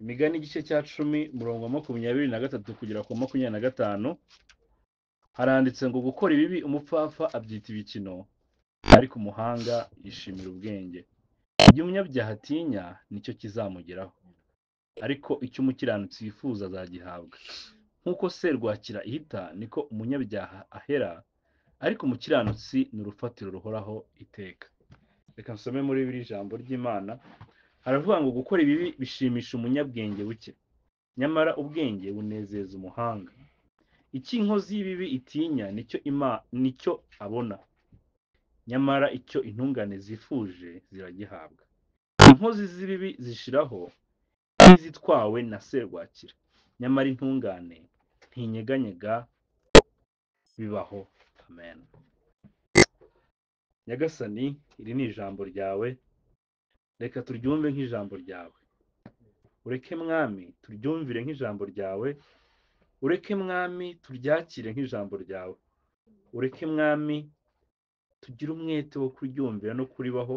Imigani igice cya 10 umurongo wa 23 kugera ku 25, haranditse ngo gukora ibibi umupfapfa abyita ibikino, ariko umuhanga yishimira ubwenge. Ibyo umunyabyaha atinya nicyo kizamugeraho, ariko icyo umukiranutsi yifuza azagihabwa. Nk'uko serwakira ihita niko umunyabyaha ahera, ariko umukiranutsi ni urufatiro ruhoraho iteka. Reka nsome muri biri jambo ry'Imana. Haravuga ngo gukora ibibi bishimisha umunyabwenge buke, nyamara ubwenge bunezeza umuhanga. Icyo inkozi y'ibibi itinya nicyo abona, nyamara icyo intungane zifuje ziragihabwa. Inkozi z'ibibi zishiraho nk'izitwawe na serwakira, nyamara intungane ntinyeganyega bibaho. Amen. Nyagasani, iri ni ijambo ryawe, reka turyumve nk'ijambo ryawe. Ureke Mwami turyumvire nk'ijambo ryawe, ureke Mwami turyakire nk'ijambo ryawe, ureke Mwami tugire umwete wo kuryumvira no kuribaho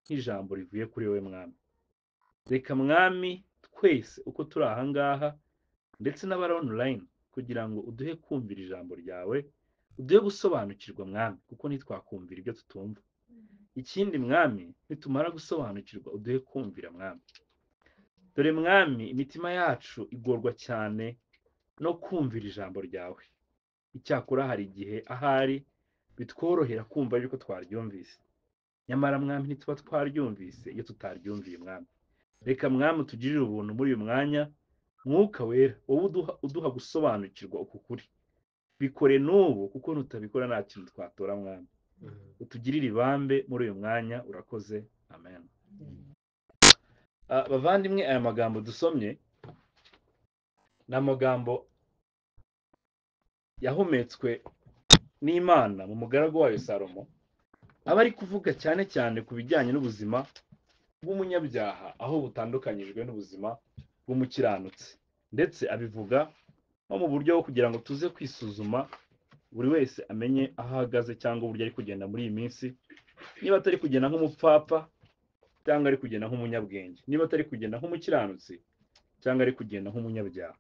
nk'ijambo rivuye kuri wowe Mwami. Reka Mwami twese uko turi aha ngaha ndetse n'abari online, kugira ngo uduhe kumvira ijambo ryawe, uduhe gusobanukirwa Mwami, kuko ntitwakumvira ibyo tutumva. Ikindi Mwami, nitumara gusobanukirwa uduhe kumvira Mwami. Dore Mwami, imitima yacu igorwa cyane no kumvira ijambo ryawe. Icyakora hari igihe ahari bitworohera kumva yuko twaryumvise, nyamara Mwami ntituba twaryumvise iyo tutaryumviye Mwami. Reka Mwami utugirire ubuntu muri uyu mwanya, Mwuka Wera wowe uduha gusobanukirwa uku kuri. Bikore n'ubu, kuko nutabikora nta kintu twatora Mwami. Utugirire ibambe muri uyu mwanya, urakoze. Amen. Bavandimwe, aya magambo dusomye ni amagambo yahumetswe n'Imana mu mugaragu wayo Salomo, aba ari kuvuga cyane cyane ku bijyanye n'ubuzima bw'umunyabyaha aho butandukanyijwe n'ubuzima bw'umukiranutsi, ndetse abivuga nko mu buryo bwo kugira ngo tuze kwisuzuma, buri wese amenye aho ahagaze cyangwa uburyo ari kugenda muri iyi minsi, niba atari kugenda nk'umupfapfa cyangwa ari kugenda nk'umunyabwenge, niba atari kugenda nk'umukiranutsi cyangwa ari kugenda nk'umunyabyaha.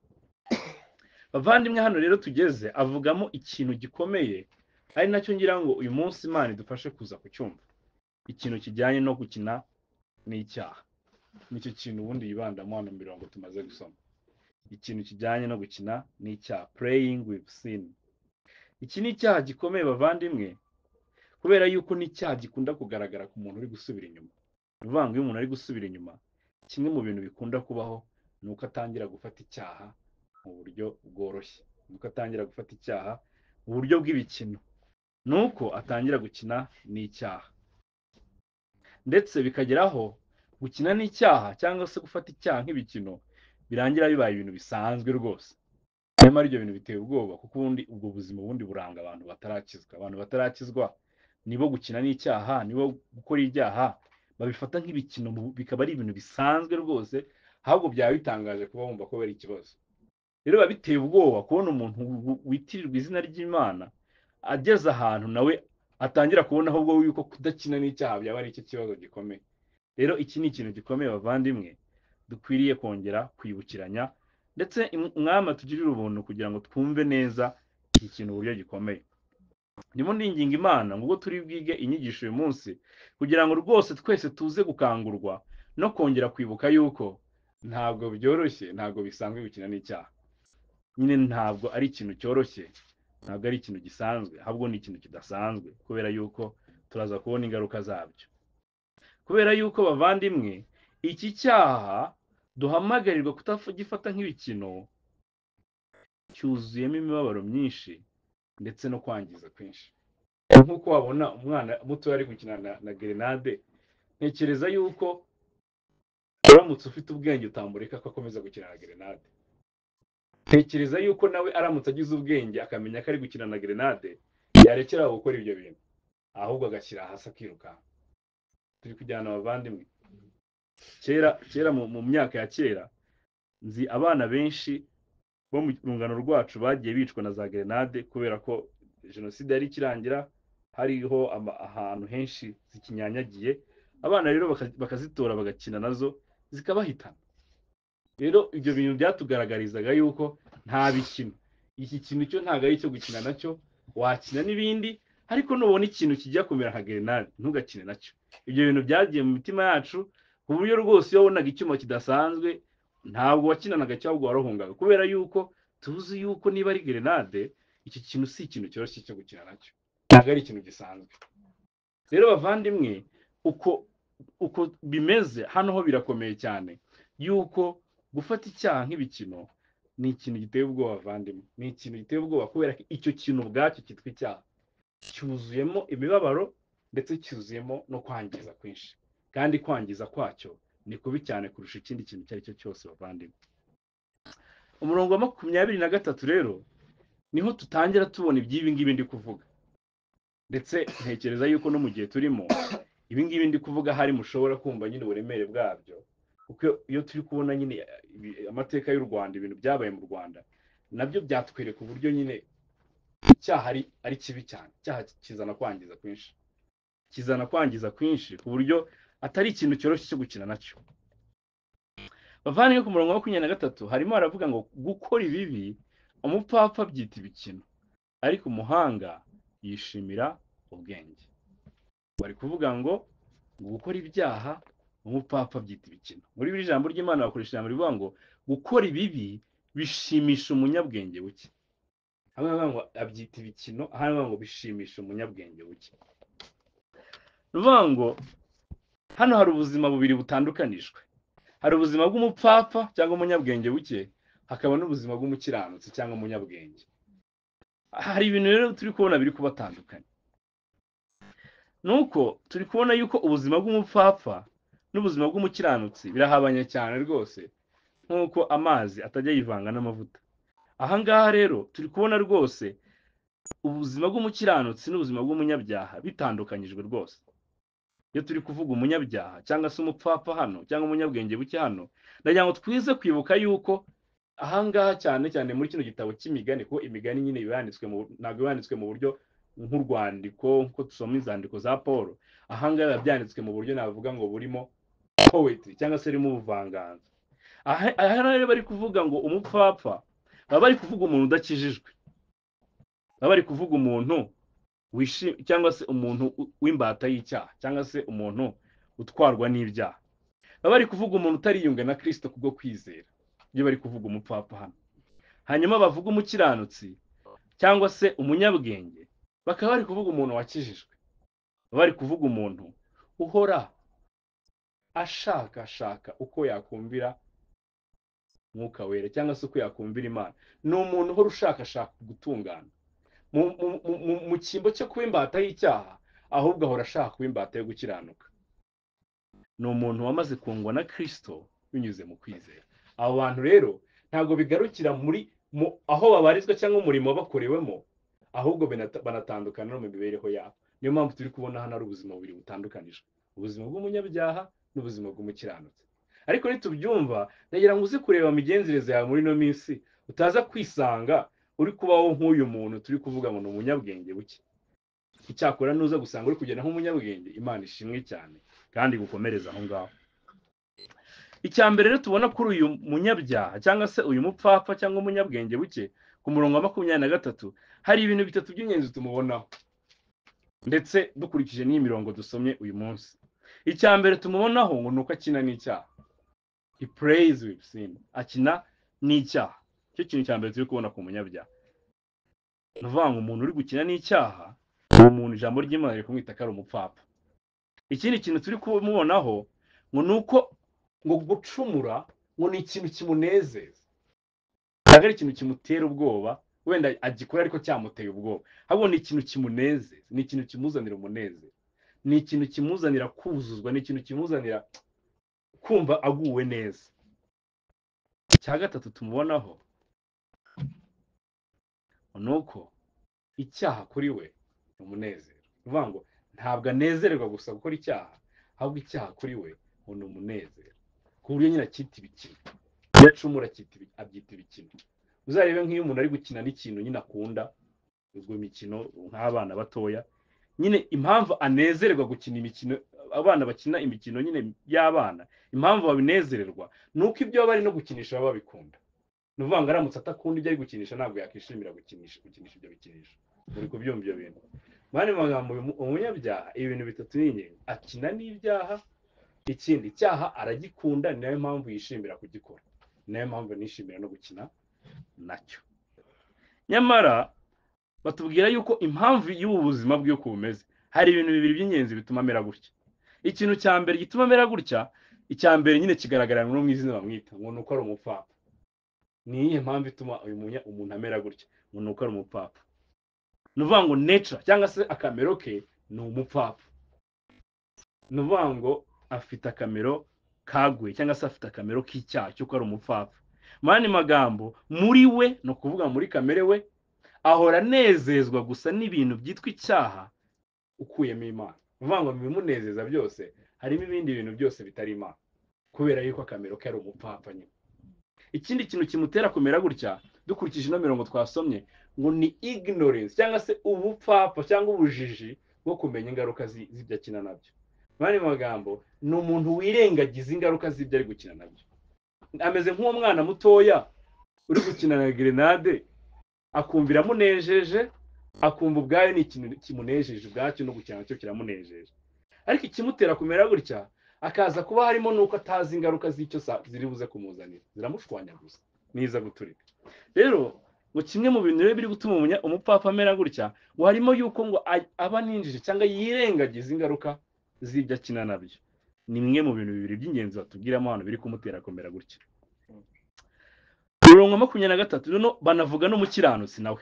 Bavandimwe, hano rero tugeze avugamo ikintu gikomeye, ari nacyo ngira ngo uyu munsi Imana idufashe kuza kucyumva, ikintu kijyanye no gukina n'icyaha. Nicyo kintu ubundi yibandamo hano mirongo tumaze gusoma, ikintu kijyanye no gukina n'icyaha, playing with sin. Iki ni icyaha gikomeye bavandimwe, kubera yuko ni icyaha gikunda kugaragara ku muntu uri gusubira inyuma. Ni ukuvuga ngo iyo umuntu ari gusubira inyuma, kimwe mu bintu bikunda kubaho ni uko atangira gufata icyaha mu buryo bworoshye, ni uko atangira gufata icyaha mu buryo bw'ibikino, ni uko atangira gukina n'icyaha, ndetse bikageraho gukina n'icyaha cyangwa se gufata icyaha nk'ibikino birangira bibaye ibintu bisanzwe rwose. Nyamara ibyo bintu biteye ubwoba, kuko ubundi ubwo buzima ubundi buranga abantu batarakizwa. Abantu batarakizwa nibo gukina n'icyaha, nibo gukora ibyaha babifata nk'ibikino, bikaba ari ibintu bisanzwe rwose, ahubwo byaba bitangaje kuba wumva ko bari ikibazo. Rero biba biteye ubwoba kubona umuntu witirirwa izina ry'Imana ageze ahantu nawe atangira kubona ahubwo yuko kudakina n'icyaha byaba ari icyo kibazo gikomeye. Rero iki ni ikintu gikomeye bavandimwe, dukwiriye kongera kwibukiranya, ndetse Umwami atugirire ubuntu kugira ngo twumve neza iki kintu uburyo gikomeye. Ndimo ndinginga Imana ngo ubwo turi bwige inyigisho uyu munsi, kugira ngo rwose twese tuze gukangurwa no kongera kwibuka yuko ntabwo byoroshye, ntabwo bisanzwe gukina n'icyaha. Nyine ntabwo ari ikintu cyoroshye, ntabwo ari ikintu gisanzwe, ahubwo ni ikintu kidasanzwe, kubera yuko turaza kubona ingaruka zabyo. Kubera yuko bavandimwe, iki cyaha duhamagarirwa kutagifata nk'ibikino, cyuzuyemo imibabaro myinshi ndetse no kwangiza kwinshi. Nk'uko wabona umwana muto ari gukina na gerenade, ntekereza yuko uramutse ufite ubwenge utamureka ko akomeza gukina na gerenade. Ntekereza yuko nawe aramutse agize ubwenge akamenya ko ari gukina na gerenade, yarekera gukora ibyo bintu, ahubwo agashyira hasi akirukanka. Turi kujyana abavandimwe. Kera mu myaka ya kera, nzi abana benshi bo mu rungano rwacu bagiye bicwa na za gerenade, kubera ko jenoside yari ikirangira, hariho ahantu henshi zikinyanyagiye, abana rero bakazitora bagakina nazo zikabahitana. Rero ibyo bintu byatugaragarizaga yuko nta bikino, iki kintu cyo ntabwo ari icyo gukina nacyo, wakina n'ibindi ariko nubona ikintu kijya kumera nka gerenade ntugakine nacyo. Ibyo bintu byagiye mu mitima yacu ku buryo rwose iyo wabonaga icyuma kidasanzwe ntabwo wakinanaga cyangwa warohungaga, kubera yuko tuzi yuko niba ari gerenade iki kintu si ikintu cyoroshye cyo gukina nacyo, ntabwo ari ikintu gisanzwe. Rero bavandimwe, uko bimeze hano ho birakomeye cyane yuko gufata icyaha nk'ibikino ni ikintu giteye ubwoba bavandimwe, ni ikintu giteye ubwoba kubera ko icyo kintu ubwacyo cyitwa icyaha cyuzuyemo imibabaro ndetse cyuzuyemo no kwangiza kwinshi, kandi kwangiza kwacyo ni kubi cyane kurusha ikindi kintu icyo ari cyo cyose bavandimwe. Umurongo wa 23 rero niho tutangira tubona iby'ibi ngibi ndi kuvuga, ndetse ntekereza yuko no mu gihe turimo ibi ngibi ndi kuvuga hari mushobora kumva nyine uburemere bwabyo, kuko iyo turi kubona nyine amateka y'u Rwanda, ibintu byabaye mu Rwanda nabyo byatwereka uburyo nyine icyaha ari kibi cyane. Icyaha kizana kwangiza kwinshi, kizana kwangiza kwinshi ku buryo atari ikintu cyoroshye cyo gukina nacyo. Bavandimwe, ku murongo wa 23 harimo haravuga ngo gukora ibibi umupfapfa abyita ibikino, ariko umuhanga yishimira ubwenge. Bari kuvuga ngo gukora ibyaha umupfapfa abyita ibikino. Muri biri jambo ry'Imana bakoresha ijambo rivuga ngo gukora ibibi bishimisha umunyabwenge buke. Hamwe bavuga ngo abyita ibikino, ahandi bavuga ngo bishimisha umunyabwenge buke. Ruvuga ngo hano hari ubuzima bubiri butandukanijwe. Hari ubuzima bw'umupfapfa cyangwa umunyabwenge buke, hakaba n'ubuzima bw'umukiranutsi cyangwa umunyabwenge. Hari ibintu rero turi kubona biri kubatandukanya. Nuko turi kubona yuko ubuzima bw'umupfapfa n'ubuzima bw'umukiranutsi birahabanye cyane rwose, nk'uko amazi atajya yivanga n'amavuta. Aha ngaha rero turi kubona rwose ubuzima bw'umukiranutsi n'ubuzima bw'umunyabyaha bitandukanyijwe rwose. Iyo turi kuvuga umunyabyaha cyangwa se umupfapfa hano cyangwa umunyabwenge buke hano, ndagira ngo twize kwibuka yuko aha ngaha cyane cyane muri kino gitabo cy'imigani, kuko imigani nyine yanditswe ntabwo yanditswe mu buryo nk'urwandiko nkuko dusoma inzandiko za Paul, aha ngaha biba byanditswe mu buryo navuga ngo burimo poetry cyangwa se burimo ubuvanganzo. Aha rero bari kuvuga ngo umupfapfa, baba bari kuvuga umuntu udakijijwe, baba bari kuvuga umuntu cyangwa se umuntu w'imbata y'icyaha cyangwa se umuntu utwarwa n'ibyaha, baba bari kuvuga umuntu utariyunga na Kristo kubwo kwizera. Ibyo bari kuvuga umupfapfa hano. Hanyuma bavuga umukiranutsi cyangwa se umunyabwenge, bakaba bari kuvuga umuntu wakijijwe, baba bari kuvuga umuntu uhora ashakashaka uko yakumvira Mwuka Wera cyangwa se uko yakumvira Imana. Ni umuntu uhora ushakashaka gutungana mu cyimbo cyo kuba imbata y'icyaha, ahubwo ahora ashaka kuba imbata yo gukiranuka. Ni umuntu wamaze kungwa na Kristo binyuze mu kwizera. Abo bantu rero ntabwo bigarukira muri aho babarizwa cyangwa umurimo bakorewemo, ahubwo banatandukana no mu mibereho yabo. Niyo mpamvu turi kubona hano ari ubuzima bubiri butandukanijwe, ubuzima bw'umunyabyaha n'ubuzima bw'umukiranutsi. Ariko nitubyumva, ndagira ngo uze kureba imigenzereze yawe muri ino minsi, utaza kwisanga uri kubaho nk'uyu muntu turi kuvuga ngo ni umunyabwenge buke. Icyakora nuza gusanga uri kugenda nk'umunyabwenge, Imana ishimwe cyane kandi gukomereza aho ngaho. Icya mbere rero tubona kuri uyu munyabyaha cyangwa se uyu mupfapfa cyangwa umunyabwenge buke, ku murongo wa 23 hari ibintu bitatu by'ingenzi tumubonaho, ndetse dukurikije n'iyi mirongo dusomye uyu munsi. Icya mbere tumubonaho ngo ni uko akina n'icyaha. He plays with sin, akina n'icyaha. Icyo kintu cya mbere turi kubona ku munyabyaha. Ni ukuvuga ngo umuntu uri gukina n'icyaha, uwo muntu ijambo ry'Imana riri kumwita ko ari umupfapfa. Ikindi kintu turi kumubonaho ngo ni uko ngo gucumura ngo ni ikintu kimunezeza, ntabwo ari ikintu kimutera ubwoba, wenda agikora ariko cyamuteye ubwoba, ahubwo ni ikintu kimunezeza, ni ikintu kimuzanira umunezero, ni ikintu kimuzanira kuzuzwa, ni ikintu kimuzanira kumva aguwe neza. Icya gatatu tumubonaho ni uko icyaha kuri we ni umunezero. Ni ukuvuga ngo ntabwo anezererwa gusa gukora icyaha, ahubwo icyaha kuri we ngo ni umunezero, ku buryo nyine akita ibikino. Iyo acumura abyita ibikino. Uzarebe nk'iyo umuntu ari gukina n'ikintu nyine akunda, ubwo imikino nk'abana batoya nyine, impamvu anezererwa gukina imikino Abana bakina imikino nyine y'abana, impamvu babinezererwa ni uko ibyo baba bari no gukinisha baba babikunda. Ni ukuvuga ngo aramutse atakunda ibyo ari gukinisha, ntabwo yakishimira gukinisha ibyo bikinisho. Muri kubyumva ibyo bintu? Mu yandi magambo, umunyabyaha ibintu bitatu ni ingenzi: akina n'ibyaha, ikindi icyaha aragikunda, ni nayo mpamvu yishimira kugikora, ni nayo mpamvu anishimira no gukina nacyo. Nyamara batubwira yuko impamvu y'ubu buzima bw'uko bumeze, hari ibintu bibiri by'ingenzi bituma amera gutya. Ikintu cya mbere gituma amera gutya, icya mbere nyine kigaragara no mu izina bamwita, ngo ni uko ari umupfapfa. Ni iyihe mpamvu ituma uyu umuntu amera gutya? Ngo ni uko ari umupfapfa. Ni ukuvuga ngo nature cyangwa se akamero ke ni umupfapfa. Ni ukuvuga ngo afite akamero kaguye cyangwa se afite akamero k'icyaha cy'uko ari umupfapfa. Mu yandi magambo, muri we, ni ukuvuga muri kamere we, ahora anezezwa gusa n'ibintu byitwa icyaha ukuyemo Imana. Ni ukuvuga ngo mu bimunezeza byose harimo ibindi bintu byose bitari Imana, kubera yuko akamero ke ari umupfapfa nyine. Ikindi kintu kimutera kumera gutya, dukurikije ino mirongo twasomye, ngo ni ignorance cyangwa se ubupfapfa cyangwa ubujiji bwo kumenya ingaruka z'ibyo akina nabyo. Mu yandi magambo, ni umuntu wirengagiza ingaruka z'ibyo ari gukina nabyo. Ameze nk'uwo mwana mutoya uri gukina na grenade, akumva iramunejeje, akumva ubwayo ni ikintu kimunejeje, ubwacyo no gukina nacyo kiramunejeje. Ariko ikimutera kumera gutya, akaza kuba harimo nuko atazi ingaruka z'icyo ziri buze kumuzanira, ziramushwanyaguza niza guturika. Rero ngo kimwe mu bintu rero biri gutuma umupfapfa amera gutya, ngo harimo yuko ngo aba ninjije cyangwa yirengagiza ingaruka z'ibyo akina nabyo. Ni bimwe mu bintu bibiri by'ingenzi batubwiramo hano biri kumutera kumera gutya. Umurongo 23 noneho banavuga n'umukiranutsi nawe.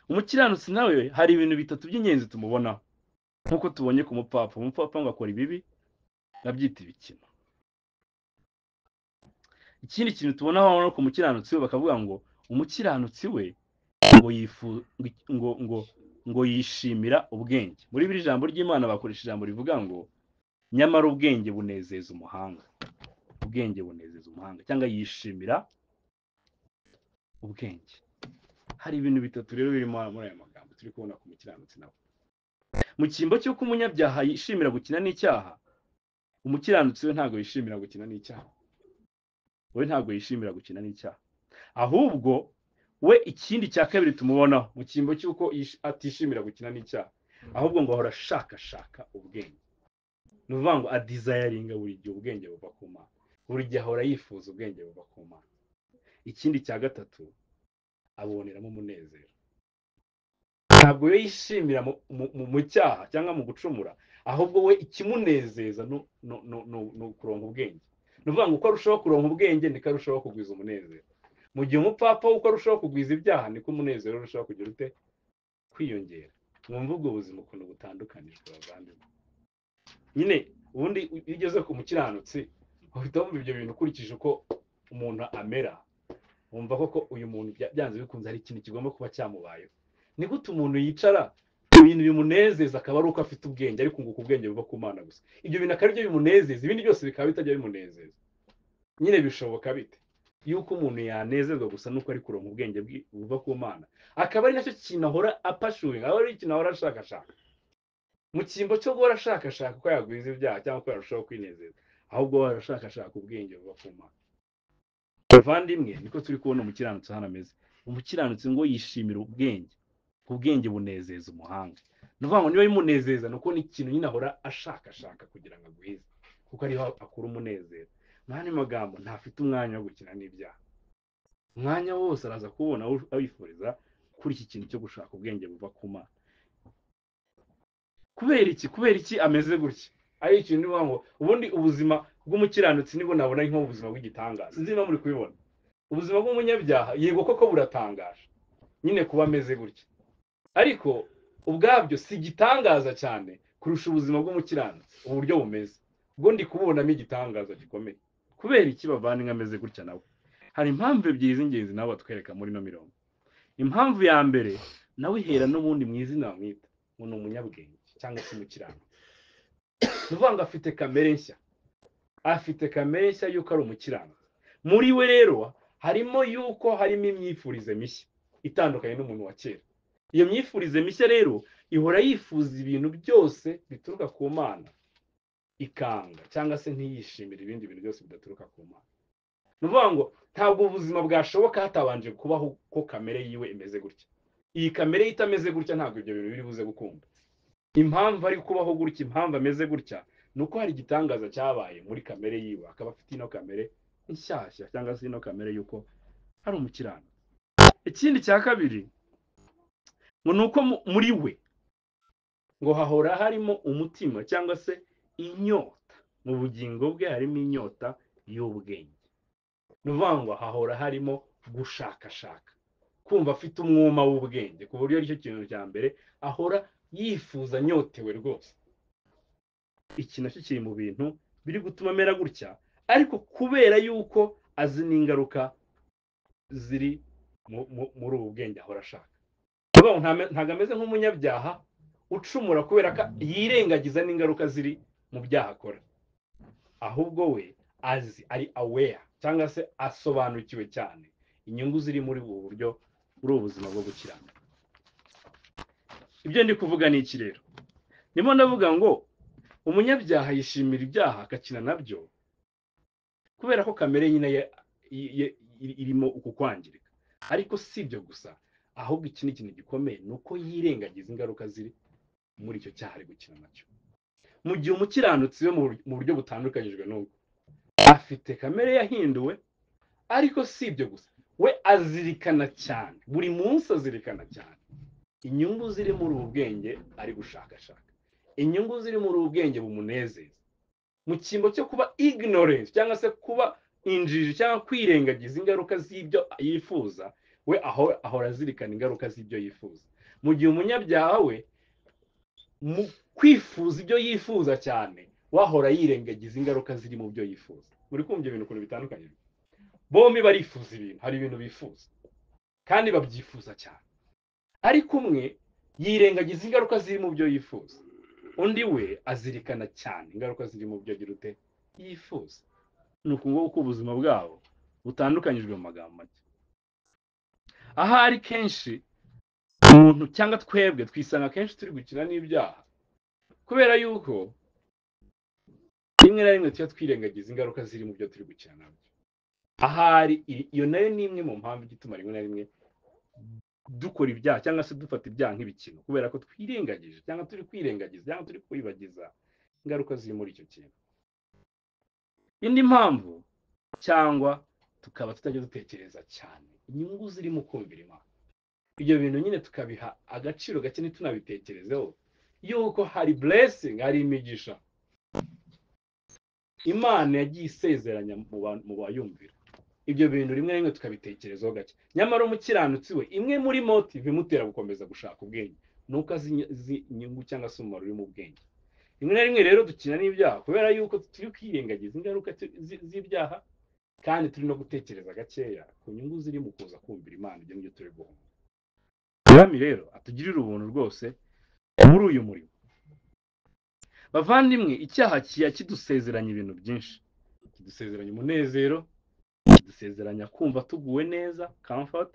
Umukiranutsi nawe hari ibintu bitatu by'ingenzi tumubonaho, nk'uko tubonye ku mupfapfa. Umupfapfa ngo akora ibibi abyita ibikino. Ikindi kintu tubonaho no ku mukiranutsi we, bakavuga ngo umukiranutsi we ngo ngo ngo ngo yishimira ubwenge. Muri biri jambo ry'Imana bakoresha ijambo rivuga ngo nyamara ubwenge bunezeza umuhanga. Ubwenge bunezeza umuhanga cyangwa yishimira ubwenge. Hari ibintu bitatu rero birimo muri aya magambo turi kubona ku mukiranutsi nawe. Mu cyimbo cy'uko umunyabyaha yishimira gukina n'icyaha, umukiranutsi we ntabwo yishimira gukina n'icyaha. We ntabwo yishimira gukina n'icyaha. Ahubwo we ikindi cya kabiri tumubonaho mu cyimbo cy'uko atishimira gukina n'icyaha, ahubwo ngo ahora ashakashaka ubwenge. Ni ukuvuga ngo adizayaringa buri gihe ubwenge buva ku Mana. Buri gihe ahora yifuza ubwenge buva ku Mana. Ikindi cya gatatu, aboneramo umunezero. Ntabwo we yishimira mu cyaha cyangwa mu gucumura, ahubwo we ikimunezeza no kuronka ubwenge. Ni ukuvuga ngo uko arushaho kuronka ubwenge niko arushaho kugwiza umunezero. Mu gihe umupfapfa uko arushaho kugwiza ibyaha niko umunezero urushaho kugira ute? Kwiyongera. Mwumva ubwo buzima ukuntu butandukanijwe bavandimwe. Nyine ubundi iyo ugeze ku mukiranutsi uhita wumva ibyo bintu ukurikije uko umuntu amera, wumva koko uyu muntu byanze bikunze hari ikintu kigomba kuba cyamubayeho. Ni gute umuntu yicara ibintu bimunezeza akaba ari uko afite ubwenge, ariko ngo ubwenge buva ku Mana gusa, ibyo bintu akaba aribyo bimunezeza, ibindi byose bikaba bitajya bimunezeza. Nyine bishoboka bite yuko umuntu yanezezwa gusa nuko ari kuronka ubwenge buva ku Mana, akaba ari nacyo kintu ahora apashuringa, akaba ari ikintu ahora ashakashaka? Mu cyimbo cyo guhora ashakashaka uko yagwiza ibyaha cyangwa uko yarushaho kwinezeza, ahubwo ahora ashakashaka ubwenge buva ku Mana. Bavandimwe, niko turi kubona umukiranutsi hano ameze. Umukiranutsi ngo yishimira ubwenge, ubwenge bunezeza umuhanga. Ni ukuvuga ngo niba bimunezeza ni uko ni ikintu nyine ahora ashakashaka kugira ngo agwize, kuko ariho akura umunezero. Mu yandi magambo, ntafite umwanya wo gukina n'ibyaha. Umwanya wose araza kubona awifuriza kuri iki kintu cyo gushaka ubwenge buva ku Mana. Kubera iki? Kubera iki ameze gutya? Ari ikintu niba ngo ubundi ubuzima bw'umukiranutsi nibwo nabona nk'ubuzima bw'igitangaza. Sinzi niba muri kubibona. Ubuzima bw'umunyabyaha yego koko buratangaje nyine kuba ameze gutya, ariko ubwabyo si igitangaza cyane kurusha ubuzima bw'umukiranutsi uburyo bumeze. Ubwo ndi kububonamo igitangaza gikomeye. Kubera iki bavandimwe ameze gutya nawe? Hari impamvu ebyiri z'ingenzi nawe batwereka muri ino mirongo. Impamvu ya mbere nawe ihera n'ubundi mu izina bamwita ngo ni umunyabwenge cyangwa se umukiranutsi. Ni ukuvuga ngo afite kamere nshya. Afite kamere nshya y'uko ari umukiranutsi. Muri we rero harimo yuko harimo imyifurize mishya itandukanye n'umuntu wa kera. Iyo myifurize mishya rero ihora yifuza ibintu byose bituruka ku Mana. Ikanga cyangwa se ntiyishimire ibindi bintu byose bidaturuka ku Mana. Ni ukuvuga ngo ntabwo ubuzima bwashoboka hatabanje kubaho ko kamere yiwe imeze gutya. Iyi kamere ye itameze gutya, ntabwo ibyo bintu biri buze gukunda. Impamvu ari kubaho gutya, impamvu ameze gutya, ni uko hari igitangaza cyabaye muri kamere yiwe, akaba afite ino kamere nshyashya cyangwa se ino kamere y'uko ari umukiranutsi. Ikindi cya kabiri ngo ni uko muri we ngo hahora harimo umutima cyangwa se inyota, mu bugingo bwe harimo inyota y'ubwenge. Ni ukuvuga ngo hahora harimo gushakashaka, kumva afite umwuma w'ubwenge, ku buryo aricyo kintu cya mbere ahora yifuza, anyotewe rwose. Iki nacyo kiri mu bintu biri gutuma amera gutya, ariko kubera yuko azi n'ingaruka ziri muri ubu bwenge ahora ashaka. Ntabwo ameze nk'umunyabyaha ucumura kubera ko yirengagiza n'ingaruka ziri mu byaha akora, ahubwo we azi, ari aware cyangwa se asobanukiwe cyane inyungu ziri muri ubu buryo, muri ubu buzima bwo gukiranuka. Ibyo ndi kuvuga ni iki rero? Ndimo ndavuga ngo umunyabyaha yishimira ibyaha agakina nabyo kubera ko kamere nyine irimo uku kwangirika. Ariko si ibyo gusa, ahubwo iki ni ikintu gikomeye, ni uko yirengagiza ingaruka ziri muri icyo cyaha ari gukina nacyo. Mu gihe umukiranutsi we mu buryo butandukanyijwe n'ubwo, afite kamere yahinduwe, ariko si ibyo gusa, we azirikana cyane, buri munsi azirikana cyane inyungu ziri muri ubu bwenge ari gushakashaka, inyungu ziri muri ubu bwenge bumunezeza. Mu cyimbo cyo kuba ignorance cyangwa se kuba injiji cyangwa kwirengagiza ingaruka z'ibyo yifuza, we ahora azirikana ingaruka z'ibyo yifuza. Mu gihe umunyabyaha we mu kwifuza ibyo yifuza cyane, wahora yirengagiza ingaruka ziri mu byo yifuza. Muri kumva ibintu ukuntu bitandukanye? Bombi barifuza ibintu, hari ibintu bifuza kandi babyifuza cyane, ariko umwe yirengagiza ingaruka ziri mu byo yifuza, undi we azirikana cyane ingaruka ziri mu byo agira ute yifuza. Ni uku nguku ubuzima bwabo butandukanyijwe mu magambo make. Ahari kenshi umuntu cyangwa twebwe twisanga kenshi turi gukina n'ibyaha, kubera yuko rimwe na rimwe tuba twirengagiza ingaruka ziri mu byo turi gukina nabyo. Ahari iyo nayo ni imwe mu mpamvu igituma rimwe na rimwe dukora ibyaha cyangwa se dufata ibyaha nk'ibikino, kubera ko twirengagije cyangwa turi kwirengagiza cyangwa turi kwibagiza ingaruka ziri muri icyo kintu. Indi mpamvu, cyangwa tukaba tutajya dutekereza cyane inyungu ziri mu kumvira Imana, ibyo bintu nyine tukabiha agaciro gake, ntitunabitekerezeho yuko hari blessing, hari imigisha Imana yagiye isezeranya mu bayumvira. Ibyo bintu rimwe na rimwe tukabitekerezaho gake. Nyamara umukiranutsi we, imwe muri motive imutera gukomeza gushaka ubwenge ni uko azi inyungu cyangwa se umumaro uri mu bwenge. Rimwe na rimwe rero dukina n'ibyaha kubera yuko turi kwirengagiza ingaruka z'ibyaha, kandi turi no gutekereza gakeya ku nyungu ziri mu kuza kumvira Imana ibyo ngibyo turi guhunga. Umwami rero atugirire ubuntu rwose muri uyu murimo. Bavandimwe, icyaha kiya kidusezeranya ibintu byinshi. Kidusezeranya umunezero, kidusezeranya kumva tuguwe neza, comfort,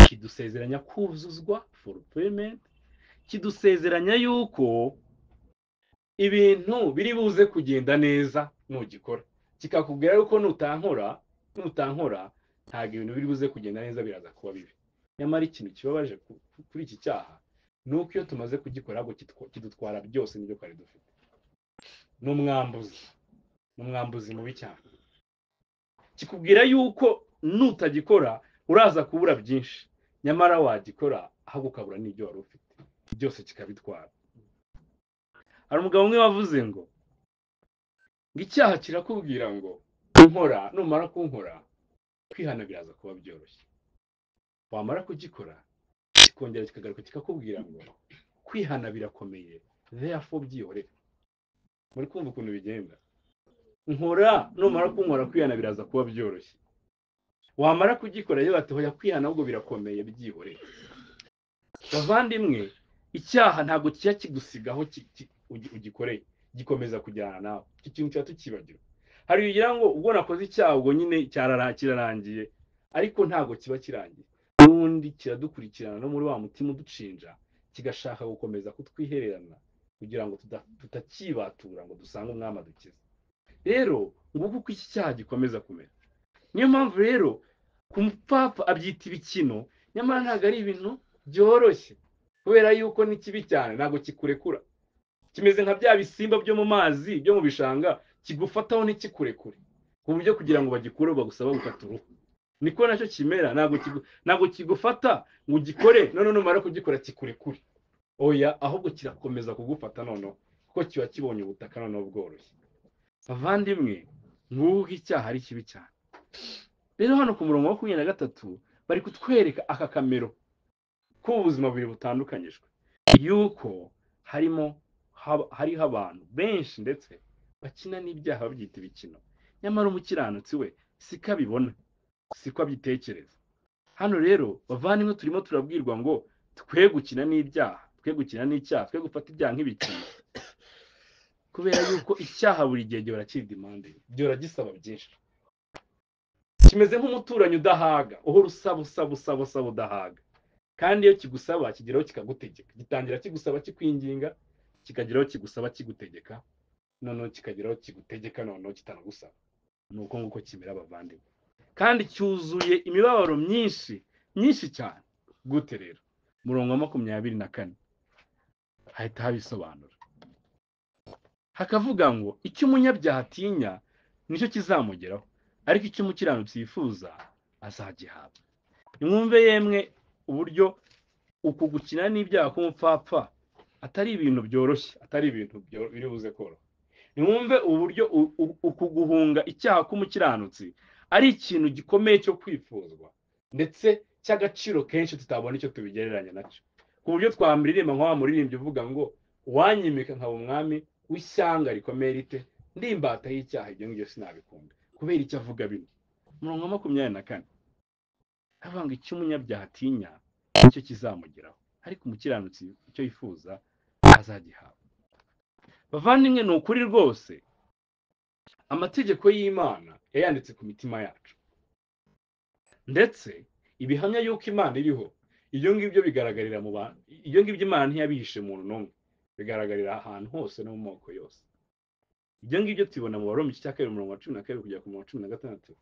kidusezeranya kuzuzwa, fulfillment, kidusezeranya yuko ibintu biri buze kugenda neza nugikora, kikakubwira yuko nutankora ntabwo ibintu biri buze kugenda neza, biraza kuba bibi. Nyamara ikintu kibabaje kuri iki cyaha ni uko iyo tumaze kugikora ahubwo kidutwara byose n'ibyo twari dufite. Ni umwambuzi mubi cyane. Kikubwira yuko nutagikora uraza kubura byinshi, nyamara wagikora ahubwo ukabura n'ibyo wari ufite byose, kikabitwara. Hari umugabo umwe wavuze ngo icyaha kirakubwira ngo nkora, numara kunkora kwihana biraza kuba byoroshye, wamara kugikora kikongera kikagaruka kikakubwira ngo kwihana birakomeye, therefore byihorere. Muri kumva ukuntu bigenda? Nkora, numara kunkora kwihana biraza kuba byoroshye, wamara kugikora rero bati hoya kwihana ahubwo birakomeye, byihorere. Bavandimwe, icyaha ntabwo kijya kigusigaho ugikoreye, gikomeza kujyana nawe. Iki kintu kiba tukibagirwa. Hari ugira ngo ubwo nakoze icyaha ubwo nyine cyararangiye, ariko ntabwo kiba kirangiye. N'ubundi kiradukurikirana no muri wa mutima uducinja, kigashaka gukomeza kutwihererana kugira ngo tutakibatura ngo dusange umwami adukize. Rero nguko uko iki cyaha gikomeza kumera. Niyo mpamvu rero ku mupfapfa abyita ibikino, nyamara ntabwo ari ibintu byoroshye, kubera yuko ni kibi cyane, ntabwo kikurekura. Kimeze nka bya bisimba byo mu mazi byo mu bishanga, kigufataho ntikikurekure, ku buryo kugira ngo bagikure bagusaba gukata uruhu. Niko nacyo kimera, ntabwo kigufata ngo ugikore none numara kugikora kikurekure. Oya, ahubwo kirakomeza kugufata noneho, kuko kiba kibonye ubutaka noneho bworoshye. Bavandimwe, nguko icyaha ari kibi cyane. Rero hano ku murongo wa 23 bari kutwereka aka kamero k'ubuzima bubiri butandukanyijwe, yuko hariho abantu benshi ndetse bakina n'ibyaha babyita ibikino, nyamara umukiranutsi we siko abibona, siko abyitekereza. Hano rero bavandimwe, turimo turabwirwa ngo twe gukina n'ibyaha, twe gukina n'icyaha, twe gufata ibyaha nk'ibikino, kubera yuko icyaha buri gihe gihora kidimande, gihora gisaba byinshi. Kimeze nk'umuturanyi udahaga, uhora usaba usaba usaba usaba udahaga, kandi iyo kigusaba kigeraho kikagutegeka. Gitangira kigusaba kikwinginga, kikageraho kigusaba kigutegeka, noneho kikageraho kigutegeka, noneho kitanagusaba. Ni uko nguko kimera abavandimwe, kandi cyuzuye imibabaro myinshi myinshi cyane. Gute rero? Murongo wa 24 hahita habisobanura, hakavuga ngo icyo umunyabyaha atinya nicyo kizamugeraho, ariko icyo umukiranutsi yifuza azagihabwa. Nimwumve yemwe uburyo uku gukina n'ibyaha k'umupfapfa atari ibintu byoroshye, atari ibintu biri buze koroha. Nimwumve uburyo uku guhunga icyaha k'umukiranutsi ari ikintu gikomeye cyo kwifuzwa, ndetse cy'agaciro kenshi tutabona icyo tubigereranya nacyo, ku buryo twamuririmba nka wa muririmbyi uvuga ngo uwanyimika nkaba umwami w'ishyanga rikomeye rite, ndi imbata y'icyaha, ibyo ngibyo sinabikunda. Kubera icyo avuga bino. Umurongo wa 24 avuga ngo icyo umunyabyaha atinya nicyo kizamugeraho, ariko umukiranutsi icyo yifuza azagihabwa. Bavandimwe, ni ukuri rwose amategeko y'Imana yayanditse ku mitima yacu, ndetse ibihamya yuko Imana iriho, ibyo ngibyo bigaragarira mu bantu. Ibyo ngibyo Imana ntiyabihishe umuntu n'umwe, bigaragarira ahantu hose no mu moko yose. Ibyo ngibyo tubibona mu Baroma igice cya 2 umurongo wa 12 kugera ku murongo wa 16,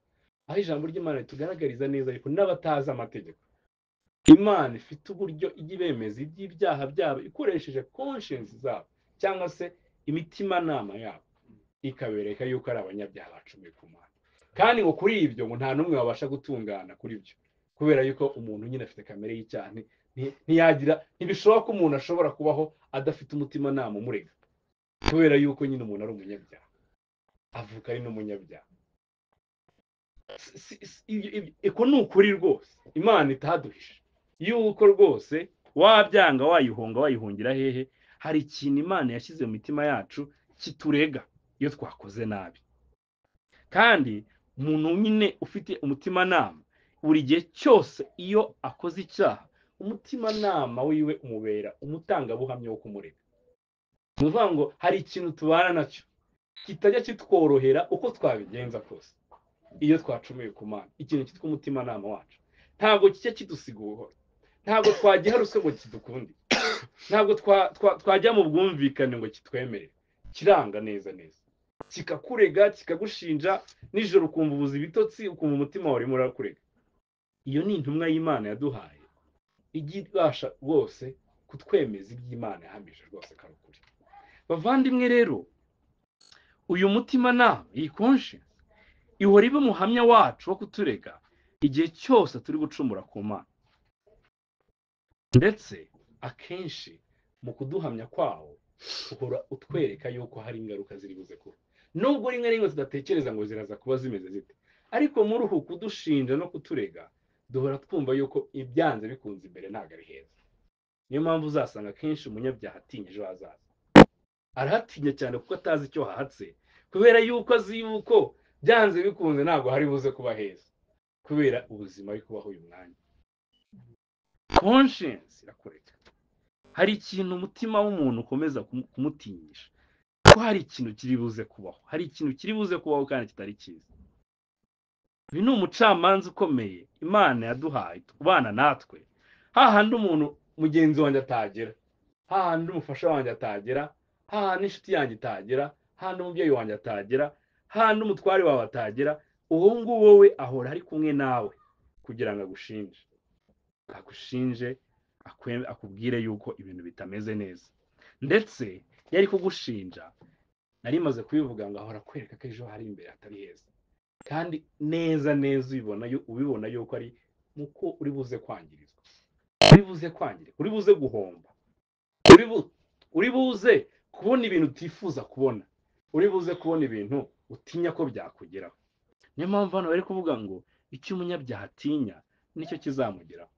aho ijambo ry'Imana ritugaragariza neza ariko n'abatazi amategeko, Imana ifite uburyo ijya ibemeza iby'ibyaha byabo ikoresheje conscience zabo, cyangwa se imitimanama yabo, ikabereka yuko ari abanyabyaha bacumuye ku Mana. Kandi ngo kuri ibyo ngo nta n'umwe wabasha gutungana kuri byo, kubera yuko umuntu nyine afite kamere y'icyaha, ntiyagira, ntibishoboka ko umuntu ashobora kubaho adafite umutimanama umurega, kubera yuko nyine umuntu ari umunyabyaha, avuka ari n'umunyabyaha. Iko ni ukuri rwose Imana itaduhishe, yuko rwose wabyanga wayihunga wayihungira hehe, hari ikintu Imana yashyize mu mitima yacu kiturega iyo twakoze nabi. Kandi umuntu nyine ufite umutimanama buri gihe cyose iyo akoze icyaha, umutimanama wiwe umubera umutangabuhamya wo kumurega. Ni ukuvuga ngo hari ikintu tubana nacyo kitajya kitworohera uko twabigenza kose iyo twacumuye ku Mana. Ikintu cyitwa umutimanama wacu ntabwo kijya kidusiga ubuhoro, ntabwo twagiha ruswa ngo kidukunde, ntabwo twajya mu bwumvikane ngo kitwemerere. Kiranga neza neza, kikakurega, kikagushinja, nijoro ukumva ubuze ibitotsi, ukumva umutima wawe urimo urakurega. Iyo ni intumwa y'Imana yaduhaye, ijya ibasha rwose kutwemeza iby'Imana yahamije rwose karukuri. Bavandimwe rero, uyu mutimanama, iyi conscience, ihora iba umuhamya wacu wo kuturega igihe cyose turi gucumura ku Mana. Ndetse akenshi mu kuduhamya kwawo uhora utwereka yuko hari ingaruka ziri buze kuba, nubwo rimwe rimwe tudatekereza ngo ziraza kuba zimeze zite, ariko muri uku kudushinja no kuturega duhora twumva yuko ibyanze bikunze imbere ntabwo ari heza. Niyo mpamvu uzasanga akenshi umunyabyaha atinya ejo hazaza. Arahatinya cyane kuko atazi icyo hahatse, kubera yuko azi yuko byanze bikunze ntabwo hari buze kuba heza, kubera ubuzima ari kubaho uyu mwanya. Conscience irakureka. Hari ikintu umutima w'umuntu ukomeza kumutinyisha, ko hari ikintu kiri buze kubaho, hari ikintu kiri buze kubaho kandi kitari cyiza. Uyu ni umucamanza ukomeye Imana yaduhaye ubana natwe, hahandi umuntu mugenzi wanjye atagera, hahandi umufasha wanjye atagera, Hahandi inshuti yanjye itagera, hahandi umubyeyi wanjye atagera, hahandi umutware wawe atagera, uwo nguwo we ahora ari kumwe nawe kugira ngo agushinje, agushinje, akubwire yuko ibintu bitameze neza. Ndetse yari kugushinja, nari maze kubivuga ngo ahora akwereka ko ejo hari imbere hatari heza, kandi neza neza ubibona yuko ari muko uri buze kwangirizwa, uri buze kwangirika, uri buze guhomba, uri buze kubona ibintu utifuza kubona, uri buze kubona ibintu utinya ko byakugeraho. Niyo mpamvu hano bari kuvuga ngo icyo umunyabyaha atinya nicyo kizamugeraho.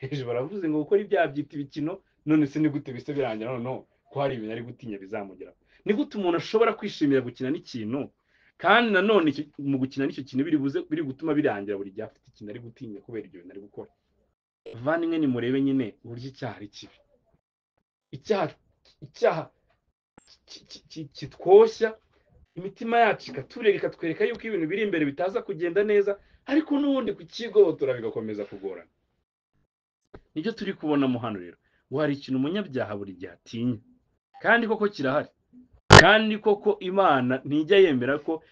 Hejuru baravuze ngo gukora ibyaha byita ibikino, none se ni gute bise birangira noneho ko hari ibintu ari gutinya bizamugeraho? Ni gute umuntu ashobora kwishimira gukina n'ikintu, kandi nanone mu gukina n'icyo kintu biri gutuma birangira buri gihe afite ikintu ari gutinya kubera ibyo bintu ari gukora? Bavandimwe, nimurebe nyine uburyo icyaha ari kibi. Icyaha kitwoshya imitima yacu, ikaturega, ikatwereka yuko ibintu biri imbere bitaza kugenda neza, ariko n'ubundi kukigobotora bigakomeza kugorana. Nibyo turi kubonamo hano rero, ngo hari ikintu umunyabyaha buri gihe atinya, kandi koko kirahari, kandi koko Imana ntijya yemera ko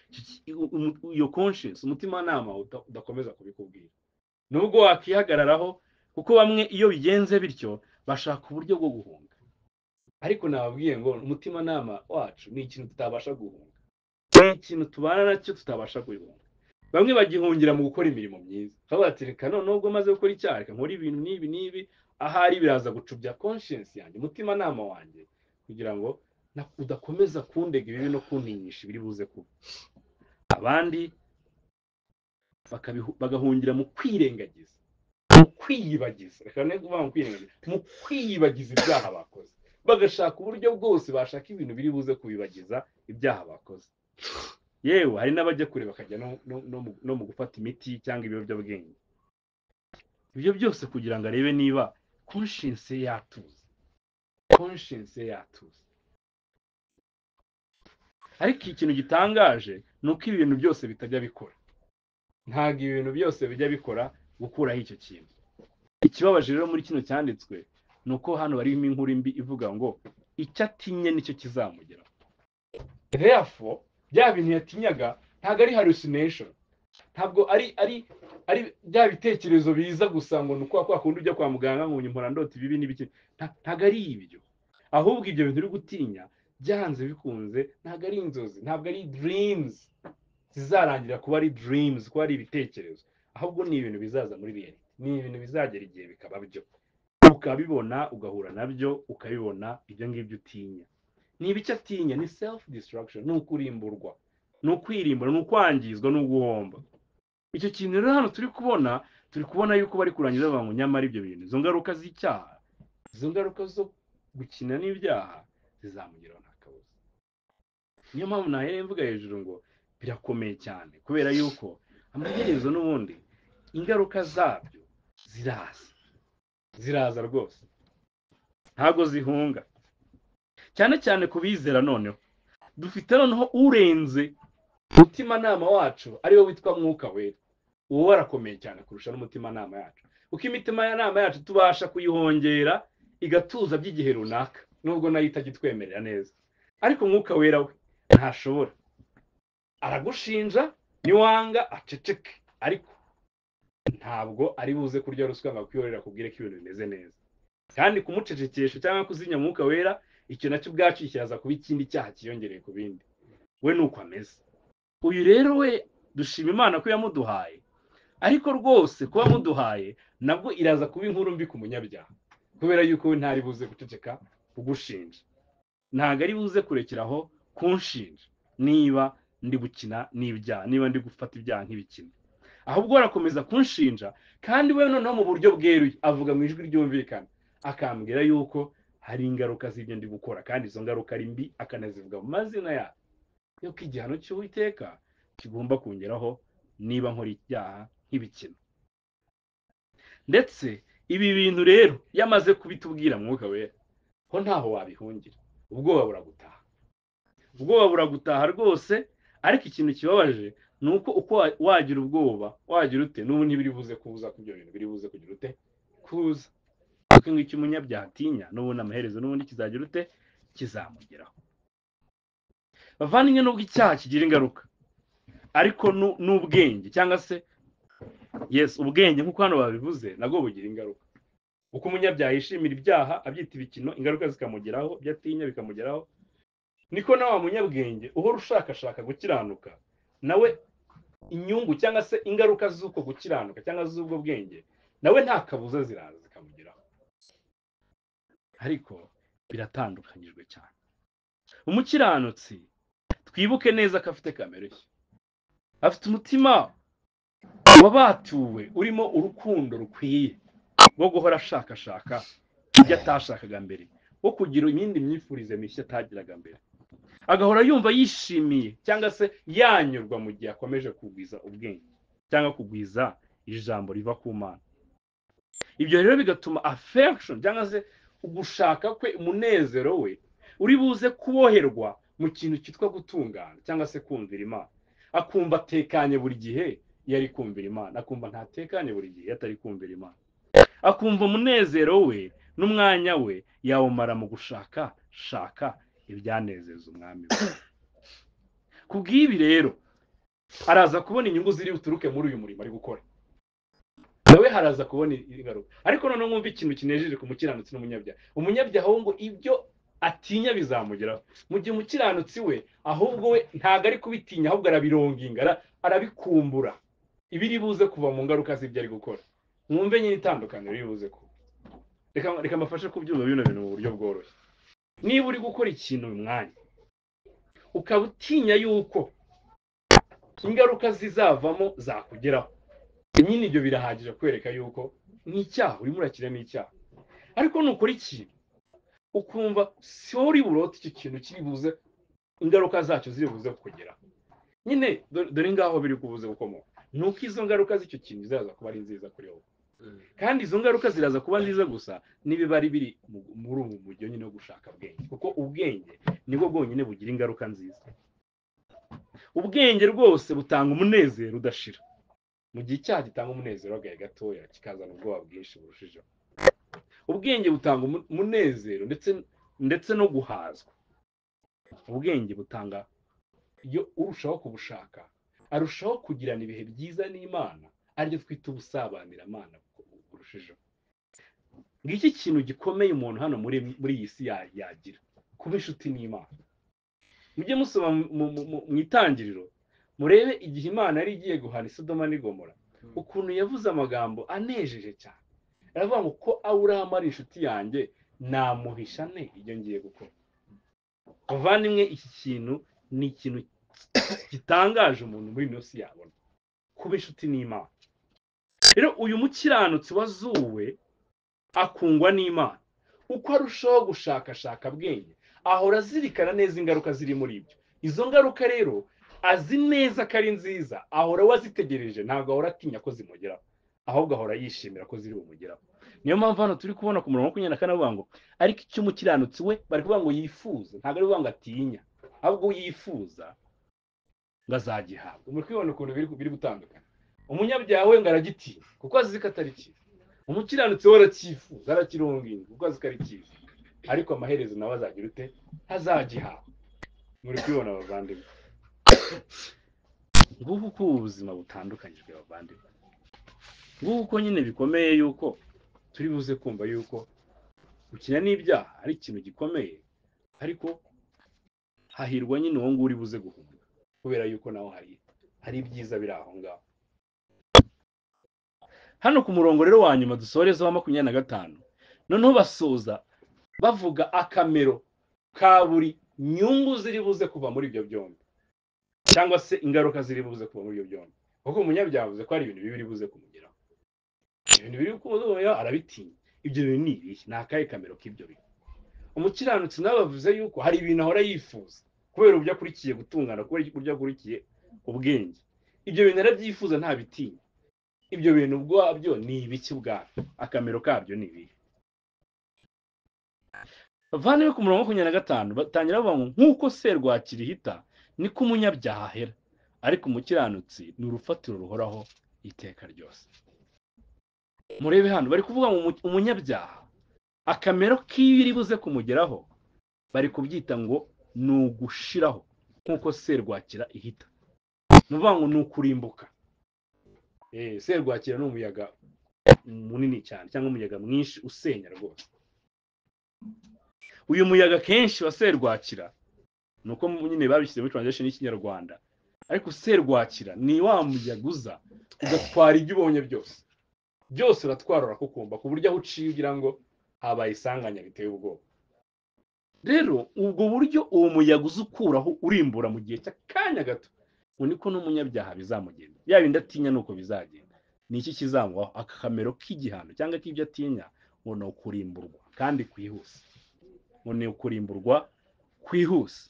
iyo conscience, umutimanama udakomeza kubikubwira, nubwo wakihagararaho, kuko bamwe iyo bigenze bityo bashaka uburyo bwo guhunga. Ariko nababwiye ngo umutimanama wacu ni ikintu tutabasha guhunga, ni ikintu tubana nacyo tutabasha guhunga. Bamwe bagihungira mu gukora imirimo myiza, bakavuga ati reka none ubwo maze gukora icyaha, reka nkore ibintu n'ibi n'ibi, ahari biraza gucubya conscience yanjye, umutimanama wanjye, kugira ngo udakomeza kundega ibibi no kuntinyisha ibiri buze kuba. Abandi bagahungira mu kwirengagiza, mu kwiyibagiza, reka ne kuvuga mu kwirengagiza, mu kwiyibagiza ibyaha bakoze, bagashaka uburyo bwose bashaka ibintu biri buze kubibagiza ibyaha bakoze. Yewe hari n'abajya kure bakajya no mu gufata imiti cyangwa ibiyobyabwenge, ibyo byose kugira ngo arebe niba conscience yatuza, conscience yatuza. Ariko ikintu gitangaje ni uko ibintu byose bitajya bikora, ntabwo ibintu byose bijya bikora gukuraho icyo kintu. Ikibabaje rero muri kino cyanditswe ni uko hano barimo inkuru mbi ivuga ngo icyo atinye nicyo kizamugeraho. Therefore bya bintu yatinyaga ntabwo ari hallucination, ntabwo ari ari ari bya bitekerezo biza gusa ngo ni uko kwa kundi ujya kwa muganga ngo mpora ndota ibibi n'ibiki, ntabwo ari ibyo. Ahubwo ibyo bintu uri gutinya byanze bikunze ntabwo ari inzozi, ntabwo ari dreams zizarangira kuba ari dreams, kuba ari ibitekerezo, ahubwo ni ibintu bizaza muri reality, ni ibintu bizagera igihe bikaba byo, ukabibona, ugahura nabyo, ukabibona ibyo ngibyo utinya. Ni ibiki atinya? Ni self destruction, ni ukurimburwa, ni ukwirimbura, ni ukwangizwa, ni uguhomba. Icyo kintu rero hano turi kubona yuko bari kurangiza bavuga ngo nyamara ibyo bintu, izo ngaruka z'icyaha, izo ngaruka zo gukina n'ibyaha zizamugeraho nta kabuza. Niyo mpamvu nahereye mvuga hejuru ngo birakomeye cyane, kubera yuko amaherezo n'ubundi ingaruka zabyo ziraza, ziraza rwose, ntabwo zihunga. Cyane cyane ku bizera noneho dufite noneho urenze umutimanama wacu ariwe witwa Mwuka Wera. Uwo arakomeye cyane kurusha n'umutimanama yacu, kuko imitimanama yacu tubasha kuyihongera igatuza by'igihe runaka, nubwo nayo itagitwemerera neza. Ariko Mwuka Wera we ntashobora, aragushinja niwanga aceceke, ariko ntabwo ari buze kurya ruswa ngo akwiyorera akubwire ko ibintu bimeze neza. Kandi kumucecekesha cyangwa kuzinya Mwuka Wera, icyo nacyo ubwacu kiraza kuba ikindi cyaha cyiyongereye ku bindi. We nuko ameze. Uyu rero we dushima Imana ko yamuduhaye, ariko rwose kuba muduhaye nabwo iraza kuba inkuru mbi ku munyabyaha, kubera yuko we ntari buze guceceka kugushinja, ntabwo ari buze kurekeraho kunshinja niba ndi gukina n'ibyaha, niba ndi gufata ibyaha nk'ibikino, ahubwo arakomeza kunshinja. Kandi we noneho mu buryo bweruye avuga mu ijwi ryumvikana, akambwira yuko hari ingaruka z'ibyo ndi gukora, kandi izo ngaruka ari mbi, akanazivuga mu mazina yayo, yuko igihano cy'Uwiteka kigomba kongeraho niba nkora ibyaha nk'ibikino. Ndetse ibi bintu rero yamaze kubitubwira Mwuka Wera ko ntaho wabihungira, ubwoba buragutaha, ubwoba buragutaha rwose. Ariko ikintu kibabaje ni uko uko wagira ubwoba wagira ute, n'ubu ntibiri buze kuza, ku ibyo bintu biri buze kugira ute kuza, kuko ngicyo umunyabyaha atinya n'ubundi amaherezo n'ubundi kizagira ute, kizamugeraho. Bavandimwe, nubwo icyaha kigira ingaruka, ariko n'ubwenge cyangwa se yes ubwenge nk'uko hano babivuze nabwo bugira ingaruka. Uko umunyabyaha yishimira ibyaha abyita ibikino, ingaruka zikamugeraho, ibyo atinya bikamugeraho, niko na wa munyabwenge uhora ushakashaka gukiranuka nawe inyungu cyangwa se ingaruka z'uko gukiranuka cyangwa z'ubwo bwenge nawe nta kabuza ziraza zikamugeraho. Ariko biratandukanyijwe cyane. Umukiranutsi twibuke neza ko afite kamere ye, afite umutima wabatuwe urimo urukundo rukwiye rwo guhora ashakashaka ibyo atashakaga mbere, wo kugira iyindi myifurize mishya atagiraga mbere, agahora yumva yishimiye cyangwa se yanyurwa mu gihe akomeje kugwiza ubwenge cyangwa kugwiza ijambo riva ku Mana. Ibyo rero bigatuma affection cyangwa se ugushaka kwe, umunezero we uri buze kuboherwa mu kintu cyitwa gutungana cyangwa se kumvira Imana. Akumva atekanye buri gihe iyo ari kumvira Imana, akumva ntatekanye buri gihe atari kumvira Imana, akumva umunezero we n'umwanya we yawumara mu gushaka shaka ibyanezeza umwami we. Kubw'ibi rero araza kubona inyungu ziri buturuke muri uyu murimo ari gukora, nawe haraza kubona ingaruka. Ariko noneho mwumva ikintu kinejeje ku mukiranutsi n'umunyabyaha. Umunyabyaha we ngo ibyo atinya bizamugeraho, mu gihe umukiranutsi we ahubwo we ntabwo ari kubitinya, ahubwo arabironginga, arabikumbura ibiri buze kuva mu ngaruka z'ibyo ari gukora. Mwumve nyine itandukaniro riri buze kuba. Reka mbafashe kubyumva bino bintu mu buryo bworoshye. Niba uri gukora ikintu uyu mwanya ukaba utinya yuko ingaruka zizavamo zakugeraho, nyine ibyo birahagije kwereka yuko ni icyaha urimo urakira, ni icyaha. Ariko nukora ikintu ukumva si wowe uri burote icyo kintu kiri buze, ingaruka zacyo ziri buze kukugeraho, nyine dore ngaho biri kubuze gukomoka, nuko izo ngaruka z'icyo kintu ziraza kuba ari nziza kuri wowe. Kandi izo ngaruka ziraza kuba nziza gusa niba bari biri muri ubu mujyo nyine wo gushaka bwenge, kuko ubwenge nibwo bwonyine bugira ingaruka nziza. Ubwenge rwose butanga umunezero udashira, mu gihe icyaha gitanga umunezero w'agahe gatoya kikazana ubwoba bwinshi burushijeho. Ubwenge butanga umunezero ndetse no guhazwa. Ubwenge butanga, iyo urushaho kubushaka arushaho kugirana ibihe byiza n'Imana, aribyo twita ubusabanira-Mana burushijeho. Ngiki kintu gikomeye umuntu hano muri iyi si yagira, kuba inshuti n'Imana. Mujye musoma mu itangiriro murebe igihe Imana yari igiye guhana Sodoma n'i Gomora, ukuntu yavuze amagambo anejeje cyane. Aravuga ngo ko Aburahamu ari inshuti yanjye namuhisha nte ibyo ngiye gukora. Bavandimwe, iki kintu ni ikintu gitangaje umuntu muri ino si yabona, kuba inshuti n'Imana. Rero uyu mukiranutsi wazuwe akungwa n'Imana, uko arushaho gushakashaka bwenge ahora azirikana neza ingaruka ziri muri ibyo. Izo ngaruka rero azi neza ko ari nziza, ahora wazitegereje, ntabwo ahora atinya ko zimugeraho, ahubwo ahora yishimira ko ziri bumugeraho. Niyo mpamvu hano turi kubona ku murongo 24 bavuga ngo ariko icyo umukiranutsi we, bari kuvuga ngo yifuza, ntabwo ari kuvuga ngo atinya, ahubwo yifuza ngo azagihabwa. Muri kwibona ukuntu biri gutandukana. Umunyabyaha we ngo aragitinya kuko azi ko atari cyiza, umukiranutsi we aracyifuza, arakironginga kuko azi ko ari cyiza, ariko amaherezo nawe azagira ute? Azagihabwa. Muri kwibona abavandimwe, nguko uko ubuzima butandukanyijwe abavandimwe. Nguko uko nyine bikomeye yuko turi buze kumva yuko gukina n'ibyaha ari ikintu gikomeye, ariko hahirwa nyine uwo nguwo uri buze guhunga, kubera yuko naho hari ibyiza biri aho ngaho. Hano ku murongo rero wa nyuma dusoreza wa 25, noneho basoza bavuga akamero ka buri nyungu ziri buze kuva muri ibyo byombi, cyangwa se ingaruka ziri buze kuva muri ibyo byombi. Kuko umunyabyaha avuze ko hari ibintu bibiri buze kumugeraho, ibintu biri kumugeraho arabitinya. Ibyo bintu ni ibihe? Ni akahe kamero k'ibyo bintu? Umukiranutsi nawe bavuze yuko hari ibintu ahora yifuza kubera uburyo akurikiye gutungana, kubera uburyo akurikiye ubwenge. Ibyo bintu arabyifuza ntabitinya. Ibyo bintu ubwabyo ni ibiki ubwabyo? Akamero kabyo ni ibihe? Bavandimwe, ku murongo 25 batangira bavuga ngo nk'uko serwakira ihita niko umunyabyaha ahera, ariko umukiranutsi ni urufatiro ruhoraho iteka ryose. Murebe hano bari kuvuga ngo umunyabyaha akamero k'ibiri buze kumugeraho bari kubyita ngo ni ugushiraho. nk'uko serwakira ihita. Ni ukuvuga ngo ni ukurimbuka. Serwakira ni umuyaga munini cyane cyangwa umuyaga mwinshi usenya rwose. Uyu muyaga kenshi wa serwakira ni uko nyine babishyize muri translation y'Ikinyarwanda, ariko serwakira ni wa muyaga uza ugatwara ibyo ubonye byose byose, uratwara urakukumba ku buryo aho uciye ugira ngo habaye isanganya biteye ubwoba. Rero ubwo buryo uwo muyaga uza ukuraho urimbura mu gihe cy'akanya gato, ngo niko n'umunyabyaha bizamugenda, yaba indi atinya nuko bizagenda. Ni iki kizamubaho? Akamero k'igihano cyangwa k'ibyo atinya ngo ni ukurimburwa kandi kwihuse, ngo ni ukurimburwa kwihuse,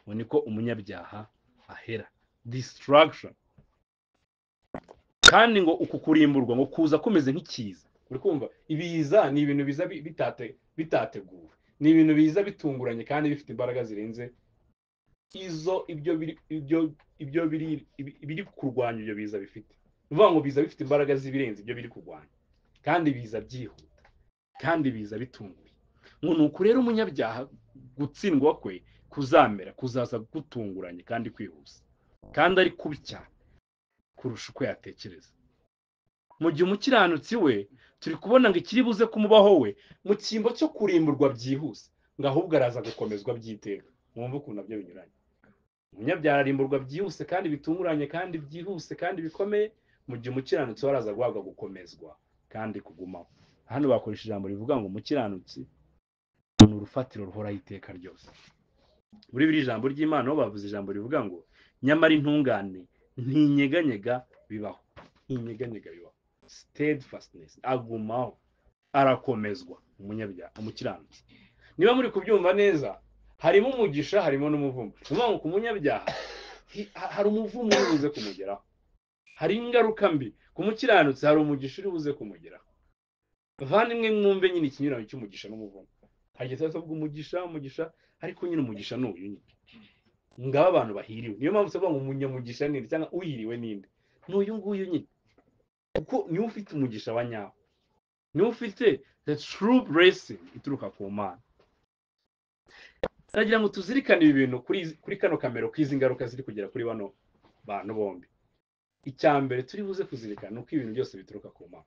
ngo niko umunyabyaha ahera, destruction. Kandi ngo uku kurimburwa ngo kuza kumeze nk'ikiza. Uri kumva, ibiza ni ibintu biza bitateguwe, ni ibintu biza bitunguranye kandi bifite imbaraga zirenze izo ibyo biri kurwanya ibyo biza bifite. Ni ukuvuga ngo biza bifite imbaraga z'ibirenze ibyo biri kurwanya, kandi biza byihuta, kandi biza bitunguye. Ngo ni uku rero umunyabyaha gutsindwa kwe kuzamera, kuzaza gutunguranye kandi kwihuse, kandi ari kubi cyane kurusha uko yatekereza. Mu gihe umukiranutsi we turi kubona ngo ikiri buze kumubaho we mu cyimbo cyo kurimburwa byihuse, ngo ahubwo araza gukomezwa by'iteka. Mwumve ukuntu nabyo binyuranye. Umunyabyaha arimburwa byihuse kandi bitunguranye kandi byihuse kandi bikomeye, mu gihe umukiranutsi we araza guhabwa gukomezwa kandi kugumaho. Hano bakoresha ijambo rivuga ngo umukiranutsi ni urufatiro ruhoraho iteka ryose. Muri biri ijambo ry'Imana ho bavuze ijambo rivuga ngo nyamara intungane ntinyeganyega bibaho, ntinyeganyega bibaho, steadfastness, agumaho, arakomezwa umunyabyaha, umukiranutsi. Niba muri kubyumva neza, harimo umugisha harimo n'umuvumo. Ni ukuvuga ngo ku munyabyaha hari umuvumo uri buze kumugeraho, hari ingaruka mbi. Ku mukiranutsi hari umugisha uri buze kumugeraho. Bavandimwe, mwumve nyine ikinyuranyo cy'umugisha n'umuvumo. Hari igihe tuvuga umugisha umugisha, ariko nyine umugisha ni uyu nyine. Ngaba abantu bahiriwe. Niyo mpamvu tuvuga ngo umunyamugisha ninde cyangwa uhiriwe ninde? Ni uyu nguyu nyine, kuko niwe ufite umugisha wa nyawo, niwe ufite the true blessing ituruka ku Mana. Ndagira ngo tuzirikane ibi bintu kuri kano kamero k'izi ngaruka ziri kugera kuri bano bantu bombi. Icya mbere turi buze kuzirikana ni uko ibintu byose bituruka ku Mana.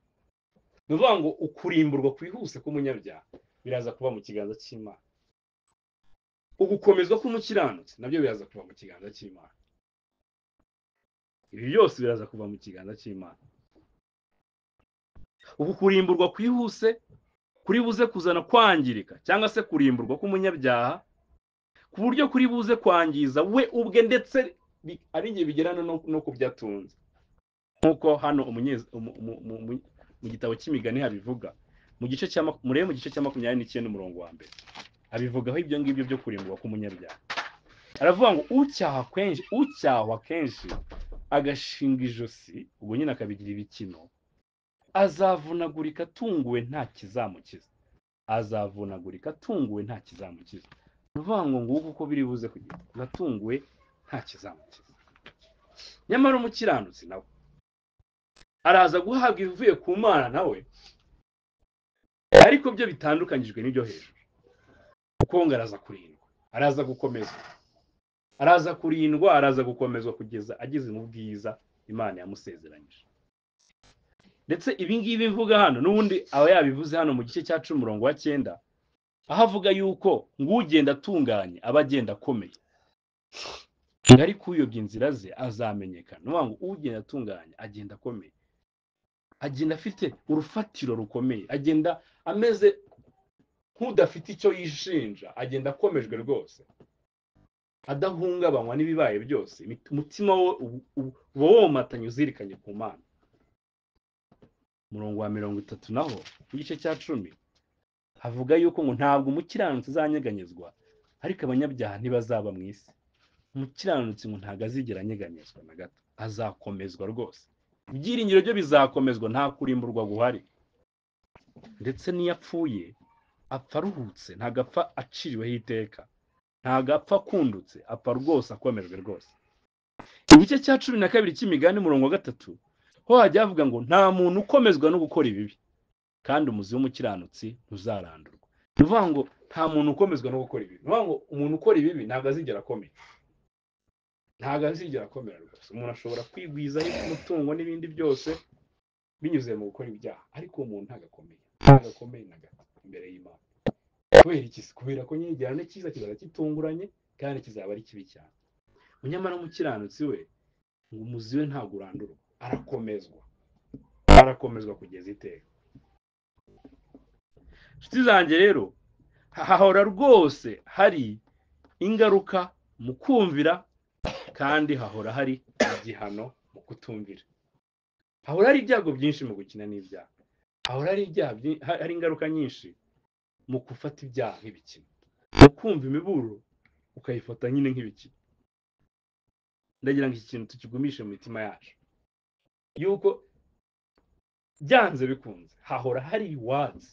Ni ukuvuga ngo ukurimburwa kwihuse k'umunyabyaha biraza kuba mu kiganza cy'Imana, ugukomezwa k'umukiranutsi nabyo biraza kuva mu kiganza cy'Imana. Ibi byose biraza kuva mu kiganza cy'Imana. Uku kurimburwa kwihuse kuri buze kuzana kwangirika cyangwa se kurimburwa k'umunyabyaha, ku buryo kuri buze kwangiza we ubwe, ndetse ari igihe bigerana no ku byo atunze. Nk'uko hano mu gitabo cy'Imigani habivuga, mu gice cya murebe mu gice cya 29 umurongo wa mbere, abivugaho ibyo ngibyo byo kurimburwa k'umunyabyaha. Aravuga ngo ucyahwa kenshi agashinga ijosi, ubwo nyine akabigira ibikino, azavunagurika atunguwe nta kizamukiza, azavunagurika atunguwe nta kizamukiza. Ni ukuvuga ngo nguko uko biri buze kugenda, atunguwe nta kizamukiza. Nyamara umukiranutsi nawe araza guhabwa ibivuye ku Mana nawe, ariko byo bitandukanyijwe n'ibyo hejuru, kuko ngo araza kurindwa, araza gukomezwa, araza kurindwa, araza gukomezwa kugeza ageze mu bwiza Imana yamusezeranyije. Ndetse ibi ngibi mvuga hano n'ubundi aba yabivuze hano mu gice cya 10 umurongo wa 9, aho avuga yuko ngo ugenda atunganye aba agenda akomeye, ngo ariko uyobya inzira ze azamenyekana. Ni ukuvuga ngo ugenda atunganye agenda akomeye, agenda afite urufatiro rukomeye, agenda ameze nk'udafite icyo yishinja, agenda akomejwe rwose, adahungabanywa n'ibibaye byose. Umutima we uba womatanye uzirikanye ku Mana. Umurongo wa 30 naho ku gice cya 10 havuga yuko ngo ntabwo umukiranutsi azanyeganyezwa, ariko abanyabyaha ntibazaba mu isi. Umukiranutsi ngo ntabwo azigera anyeganyezwa na gato, azakomezwa rwose. Ibyiringiro byo bizakomezwa, nta kurimburwa guhari. Ndetse n'iyo apfuye apfa aruhutse, ntabwo apfa aciriweho iteka, ntabwo apfa akundutse, apfa rwose akomejwe rwose. Igice cya 12 cy'Imigani umurongo wa 3 ho hajya havuga ngo nta muntu ukomezwa no gukora ibibi, kandi umuzi w'umukiranutsi ntuzarandurwa. Ni ukuvuga ngo nta muntu ukomezwa no gukora ibibi. Ni ukuvuga ngo umuntu ukora ibibi ntabwo azigera akomera. Ntabwo azigera akomera rwose. Umuntu ashobora kwigwizaho umutungo n'ibindi byose binyuze mu gukora ibyaha, ariko uwo muntu ntabwo akomeye, ntabwo akomeye na gato imbere y'Imana. Kubera iki? Kubera ko nyine igihano cyiza kizaba kitunguranye kandi kizaba ari kibi cyane. Nyamara umukiranutsi we ngo umuzi we ntabwo urandurwa, arakomezwa, arakomezwa kugeza iteka. Inshuti zanjye rero, hahora rwose hari ingaruka mu kumvira, kandi hahora hari igihano mu kutumvira. Hahora hari ibyago byinshi mu gukina n'ibyaha, hahora hari ibyaha, hari ingaruka nyinshi mu gufata ibyaha nk'ibikino, mu kumva imiburo ukayifata nyine nk'ibikino. Ndagira ngo iki kintu tukigumishe mu mitima yacu, yuko byanze bikunze hahora hari rewards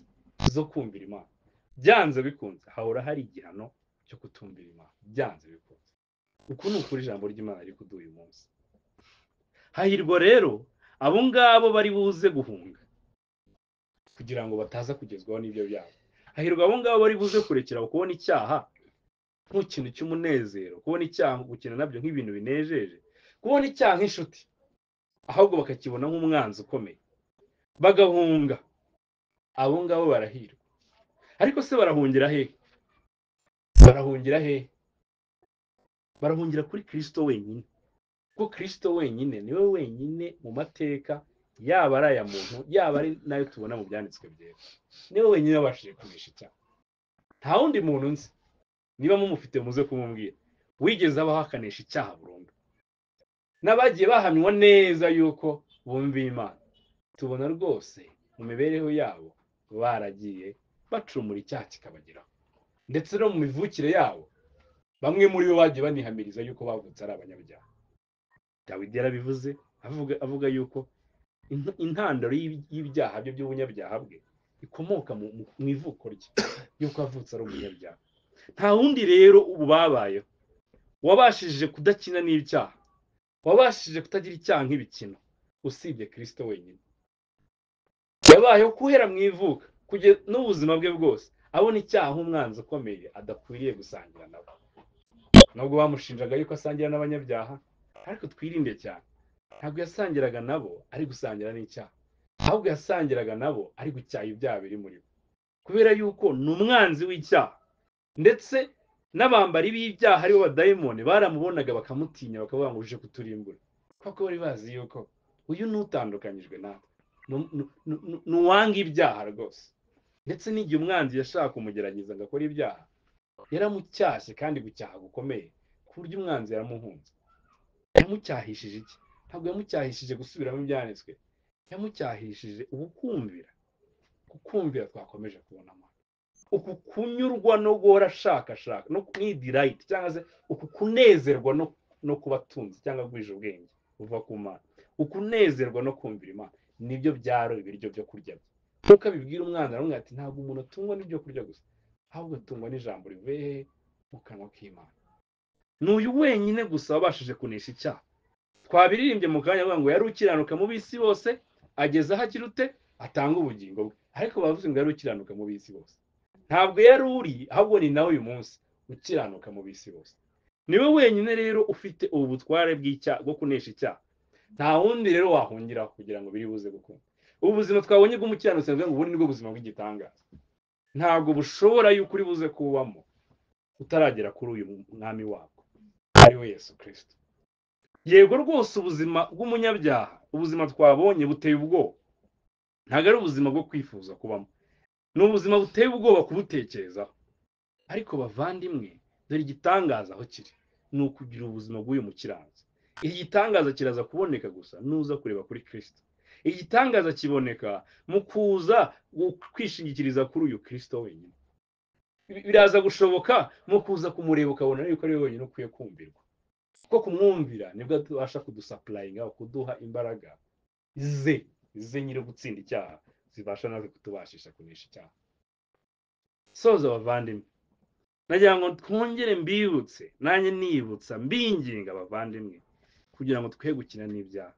zo kumvira Imana, byanze bikunze hahora hari igihano cyo kutumvira Imana, byanze bikunze. Uku ni ukuri ijambo ry'Imana riri kuduha uyu munsi. Hahirwa rero abo ngabo bari buze guhunga kugira ngo bataza kugezwaho n'ibyo byago. Hahirwa abo ngabo bari buze kurekera kubona icyaha nk'ikintu cy'umunezero, kubona icyaha gukina nabyo nk'ibintu binejeje, kubona icyaha nk'inshuti, ahubwo bakakibona nk'umwanzi ukomeye, bagahunga. Abo ngabo barahirwa. Ariko se barahungira he? Barahungira he? Barahungira kuri Kristo wenyine, kuko Kristo wenyine niwe wenyine mu mateka, yaba ari aya muntu, yaba ari nayo tubona mu byanditswe byera, niwe wenyine wabashije kunesha icyaha. Nta wundi muntu nzi, niba mumufite muze kumubwira, wigeze abaho akanesha icyaha burundu. N'abagiye bahamywa neza yuko bumviye Imana, tubona rwose mu mibereho yabo baragiye bacumura icyaha kikabageraho, ndetse no mu mivukire yabo bamwe muri bo bagiye banihamiriza yuko bavutse ari abanyabyaha. Dawidi yarabivuze avuga yuko intandaro y'ibyaha bye by'ubunyabyaha bwe ikomoka mu ivuko rye, yuko avutse ari umunyabyaha. Nta wundi rero ubu babayeho wabashije kudakina n'ibyaha, wabashije kutagira icyaha nk'ibikino, usibye Kristo wenyine. Yabayeho guhera mu ivuka kugeza n'ubuzima bwe bwose abona icyaha nk'umwanzi ukomeye adakwiriye gusangira nabo. Nubwo bamushinjaga yuko asangira n'abanyabyaha, ariko twirinde cyane, ntabwo yasangiraga nabo ari gusangira n'icyaha, ahubwo yasangiraga nabo ari gucyaha ibyaha biri muri bo, kubera yuko ni umwanzi w'icyaha. Ndetse n'abambari b'ibyaha aribo badayimoni baramubonaga bakamutinya, bakavuga ngo uje kuturimbura, kuko bari bazi yuko uyu n'utandukanyijwe natwe, ni uwanga ibyaha rwose. Ndetse n'igihe umwanzi yashaka kumugerageza ngo akore ibyaha, yaramucyashye kandi gucyaha gukomeye, ku buryo umwanzi yaramuhunze. Yamucyahishije iki? Ntabwo yamucyahishije gusubiramo ibyanditswe, yamucyahishije ubukumvira, kukumvira twakomeje kubonamo uku kunyurwa no guhora ashakashaka no delight, cyangwa se uku kunezerwa no kuba atunze cyangwa gwije ubwenge buva ku Mana, ukunezerwa no kumvira Imana, nibyo byaro ibiryo byo kurya bye. Nkuko abibwira umwana aramubwira ati ntabwo umuntu atungwa n'ibyo kurya gusa, ahubwo atungwa n'ijambo rivuye mu kanwa k'Imana. Ni uyu wenyine gusa wabashije kunesha icyaha. Twabiririmbye mu kanya avuga ngo yari ukiranuka mu b'isi bose, ageze aho agira ute atanga ubugingo bwe. Ariko bavuze ngo yari ukiranuka mu b'isi bose, ntabwo yari uri, ahubwo ni nawe uyu munsi ukiranuka mu b'isi bose. Niwe wenyine rero ufite ubu butware bw'icyaha bwo kunesha icyaha. Nta wundi rero wahungiraho kugira ngo biri buze gukunda. Ubu buzima twabonye bw'umukiranutsi ngo ubu nibwo buzima bw'igitangaza, ntabwo bushobora yuko uri buze kubamo utaragera kuri uyu mwami wabwo ari we Yesu Kristo. Yego rwose ubuzima bw'umunyabyaha, ubuzima twabonye buteye ubwoba, ntabwo ari ubuzima bwo kwifuza kubamo, ni ubuzima buteye ubwoba kubutekerezaho. Ariko bavandimwe, dore igitangaza aho kiri, ni ukugira ubuzima bw'uyu mukiranutsi. Iki gitangaza kiraza kuboneka gusa nuza kureba kuri Kristo. Igitangaza kiboneka mu kuza kwishingikiriza kuri uyu Kristo wenyine. Biraza gushoboka mu kuza kumureba ukabona yuko ari we wenyine ukwiye kumvirwa, kuko kumwumvira nibwo tubasha kudusupplyinga, kuduha imbaraga ze nyiri gutsinda icyaha, zibasha natwe kutubashisha kunesha icyaha. Soza bavandimwe, nagira ngo twongere mbibutse, nanjye nibutsa mbinginga abavandimwe, kugira ngo twe gukina n'ibyaha,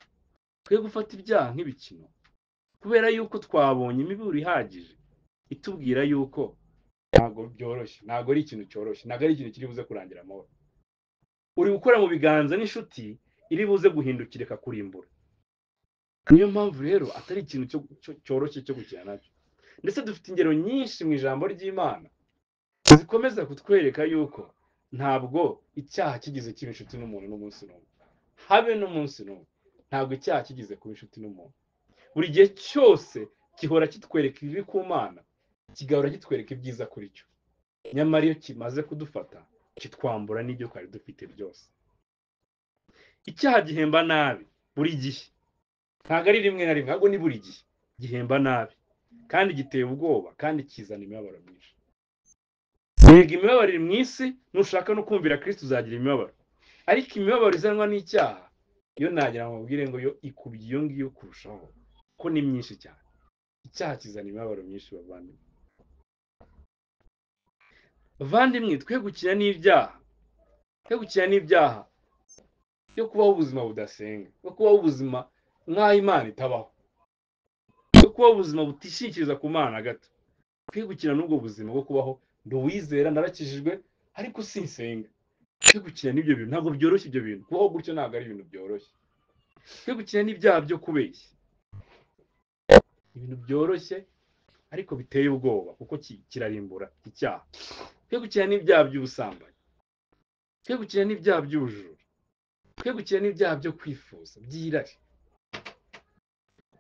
twe gufata ibyaha nk'ibikino, kubera yuko twabonye imiburo ihagije itubwira yuko ntabwo byoroshye, ntabwo ari ikintu cyoroshye, ntabwo ari ikintu kiri buze kurangira amahoro. Uri gukora mu biganza n'inshuti iri buze guhindukira ikakurimbura. Niyo mpamvu rero atari ikintu cyoroshye cyo gukina nacyo. Ndetse dufite ingero nyinshi mu ijambo ry'Imana zikomeza kutwereka yuko ntabwo icyaha kigize kiba inshuti n'umuntu n'umunsi n'umwe, habe n'umunsi n'umwe. Ntabwo icyaha kigize kuba inshuti n'umuntu. Buri gihe cyose gihora kitwereka ibibi ku Mana, kigahora kitwereka ibyiza kuri cyo. Nyamara iyo kimaze kudufata kitwambura n'ibyo twari dufite byose. Icyaha gihemba nabi buri gihe, ntabwo ari rimwe na rimwe, ahubwo ni buri gihe gihemba nabi, kandi giteye ubwoba, kandi kizana imibabaro myinshi. Yego, imibabaro iri mu isi, nushaka no kumvira Kristo uzagira imibabaro, ariko imibabaro izanwa n'icyaha yo nagira ngo mubwire ngo yo ikubye iyo ngiyo kurushaho, ko ni myinshi cyane. Icyaha kizana imibabaro myinshi bavandimwe. Bavandimwe, twe gukina n'ibyaha, twe gukina n'ibyaha byo kubaho ubuzima budasenga, byo kubaho ubuzima nk'aho Imana itabaho, byo kubaho ubuzima butishikiriza ku Mana gato. Twe gukina n'ubwo buzima bwo kubaho ndi uwizera, narakijijwe, ariko sinsenga. Twe gukina n'ibyo bintu, ntabwo byoroshye ibyo bintu. Kubaho gutyo ntabwo ari ibintu byoroshye. Twe gukina n'ibyaha byo kubeshya, ibintu byoroshye ariko biteye ubwoba, kuko kirarimbura icyaha. Twe gukina n'ibyaha by'ubusambanyi, twe gukina n'ibyaha by'ubujura, twe gukina n'ibyaha byo kwifuza by'irari,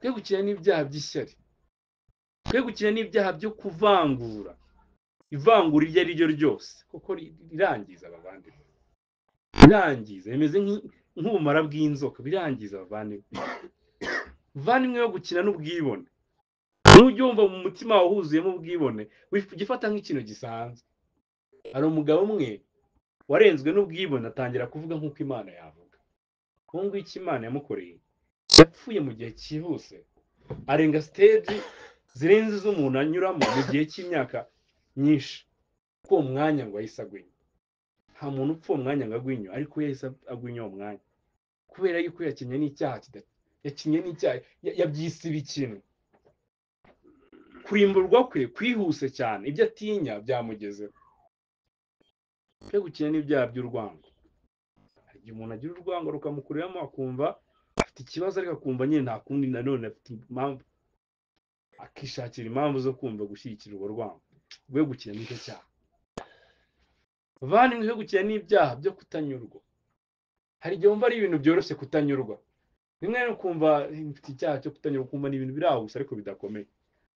twe gukina n'ibyaha by'ishyari, twe gukina n'ibyaha byo kuvangura, ivangura iryo ari ryo ryose, kuko rirangiza abavandimwe, birangiza, bimeze nk'ubumara bw'inzoka, birangiza abavandimwe. Bavandimwe, yo gukina n'ubwibone, nujya wumva mu mutima wawe huzuyemo ubwibone, ugifata nk'ikintu gisanzwe. Hari umugabo umwe warenzwe n'ubwibone, atangira kuvuga nk'uko Imana yavuga. Uwo nguwo icyo Imana yamukoreye, yapfuye mu gihe cyihuse, arenga stage zirenze iz'umuntu anyuramo mu gihe cy'imyaka myinshi. Kuko uwo mwanya ngo yahise agwa inyo. Nta muntu upfa uwo mwanya ngo agwe inyo, ariko yahise agwa inyo uwo mwanya, kubera yuko yakinnye n'icyaha, yakinnye n'icyaha, yabyise ibikino. Kurimburwa kwe kwihuse cyane, ibyo atinya byamugezeho. Twe gukina n'ibyaha by'urwango. Hari igihe umuntu agira urwango rukamukuriramo, akumva afite ikibazo, ariko akumva nyine nta kundi, nanone afite impamvu, akishakira impamvu zo kumva gushyigikira urwo rwango. Rwe gukina n'icyo cyaha. Bavandimwe, twe gukina n'ibyaha byo kutanyurwa. Hari igihe wumva ari ibintu byoroshye kutanyurwa, rimwe na rimwe ukumva mfite icyaha cyo kutanyurwa, ukumva ni ibintu biri aho gusa ariko bidakomeye.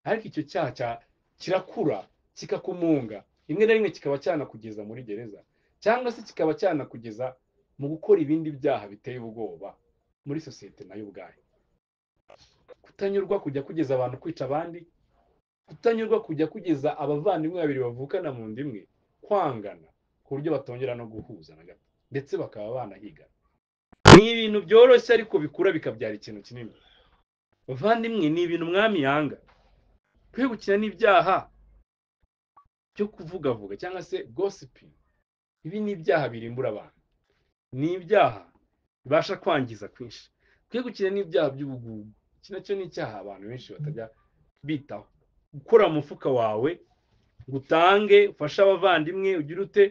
Ariko icyo cyaha kirakura kikakumunga, rimwe na rimwe kikaba cyanakugeza muri gereza, cyangwa se kikaba cyanakugeza mu gukora ibindi byaha biteye ubwoba muri sosiyete nayo ubwayo. Kutanyurwa kujya kugeza abantu kwica abandi, kutanyurwa kujya kugeza abavandimwe babiri bavukana mu nda imwe kwangana ku buryo batongera no guhuza na gato, ndetse bakaba banahigana. Ni ibintu byoroshye ariko bikura bikabyara ikintu kinini. Bavandimwe, ni ibintu umwami yanga. Twe gukina n'ibyaha byo kuvugavuga cyangwa se gossiping. Ibi ni ibyaha birimbura abantu, ni ibyaha bibasha kwangiza kwinshi. Twe gukina n'ibyaha by'ubugugu. Iki nacyo ni icyaha abantu benshi batajya bitaho. Gukora mu mufuka wawe ngo utange, ufashe abavandimwe, ugire ute,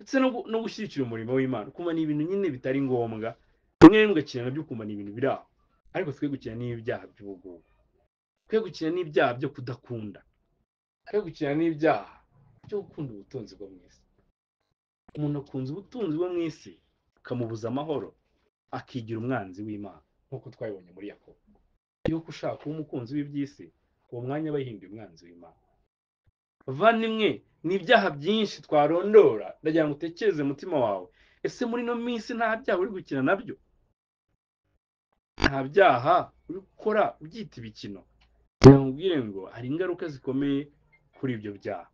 ndetse no gushyigikira umurimo w'Imana, ukumva ni ibintu nyine bitari ngombwa, rimwe na rimwe ugakina nabyo ukumva ni ibintu biri aho. Ariko twe gukina n'ibyaha by'ubugugu, twe gukina n'ibyaha byo kudakunda, twe gukina n'ibyaha byo gukunda ubutunzi bwo mu isi. Umuntu akunze ubutunzi bwo mu isi bukamubuza amahoro, akigira umwanzi w'Imana, nk'uko twabibonye muri Yakobo. Yuko ushaka kuba umukunzi w'iby'isi, uwo mwanya aba yihinduye umwanzi w'Imana. Bavandimwe, ni ibyaha byinshi twarondora. Ndagira ngo utekereze umutima wawe, ese muri ino minsi nta byaha uri gukina nabyo? Nta byaha uri gukora ubyita ibikino? Nkubwire ngo hari ingaruka zikomeye kuri ibyo byaha.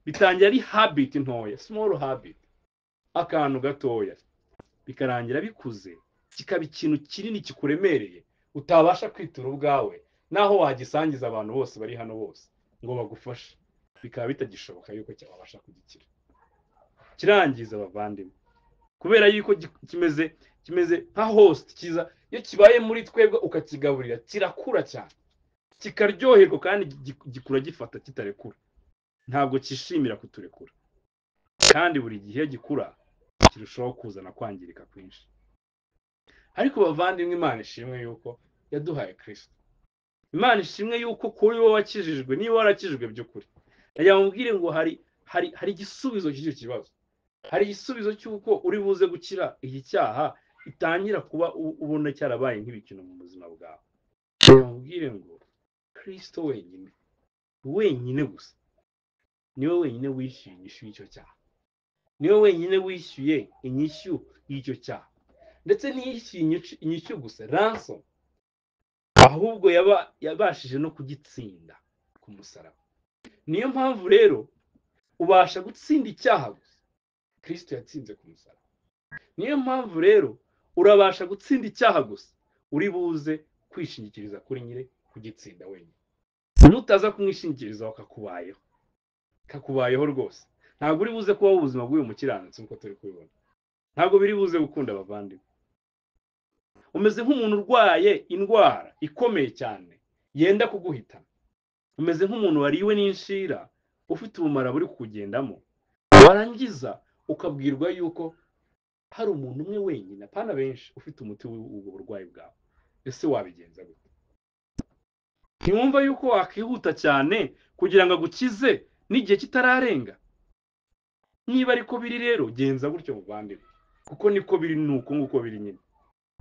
Bitangira ari habit ntoya, small habit, akantu gatoya, bikarangira bikuze, kikaba ikintu kinini kikuremereye utabasha kwitura ubwawe, naho wagisangiza abantu bose bari hano bose ngo bagufashe, bikaba bitagishoboka yuko cyabasha kugikira. Kirangiza abavandimwe, kubera yuko kimeze nka host kiza, iyo kibaye muri twebwe ukakigaburira kirakura cyane, kikaryoherwa, kandi gikura gifata kitarekura, ntabwo cyishimira kuturekura. Kandi buri gihe gikura Kirushaho kuzana kwangirika kwinshi. Ariko bavandimwe, Imana ishimwe yuko yaduhaye Kristo. Imana ishimwe yuko kuri wowe wakijijwe, niba warakijijwe by'ukuri, yamubwire ngo hari igisubizo cy'icyo kibazo. Hari igisubizo cy'uko uri buze gukira iki cyaha itangira kuba ubona cyarabaye nk'ibikino mu buzima bwawe. Yamubwire ngo Kristo wenyine, wenyine gusa, niwe wenyine wishyuye inyishyu y'icyo cyaha. Niwe wenyine wishyuye inyishyu y'icyo cyaha. Ndetse ntiyishyuye inyishyu gusa, ransom, ahubwo yabashije no kugitsinda ku musaraba. Niyo mpamvu rero ubasha gutsinda icyaha gusa Kristo yatsinze ku musaraba. Niyo mpamvu rero urabasha gutsinda icyaha gusa uri buze kwishingikiriza kuri nyire kugitsinda wenyine. Nutaza kumwishingikiriza kakubayeho, kakubayeho rwose. Ntabwo uri buze kubaho ubuzima bw'uyu mukiranutsi nk'uko turi kubibona. Ntabwo biri buze gukunda abavandimwe. Umeze nk'umuntu urwaye indwara ikomeye cyane yenda kuguhitana. Umeze nk'umuntu wariwe n'inshira ufite ubumara buri kukugendamo, warangiza ukabwirwa yuko hari umuntu umwe wenyine, apana benshi, ufite umuti w'ubwo burwayi bwawe. Ese wabigenza gute? Ntiwumva yuko wakihuta cyane kugira ngo agukize n'igihe kitararenga? Niba ariko biri rero, genza gutyo muvandimwe, kuko niko biri, nuko nguko biri nyine.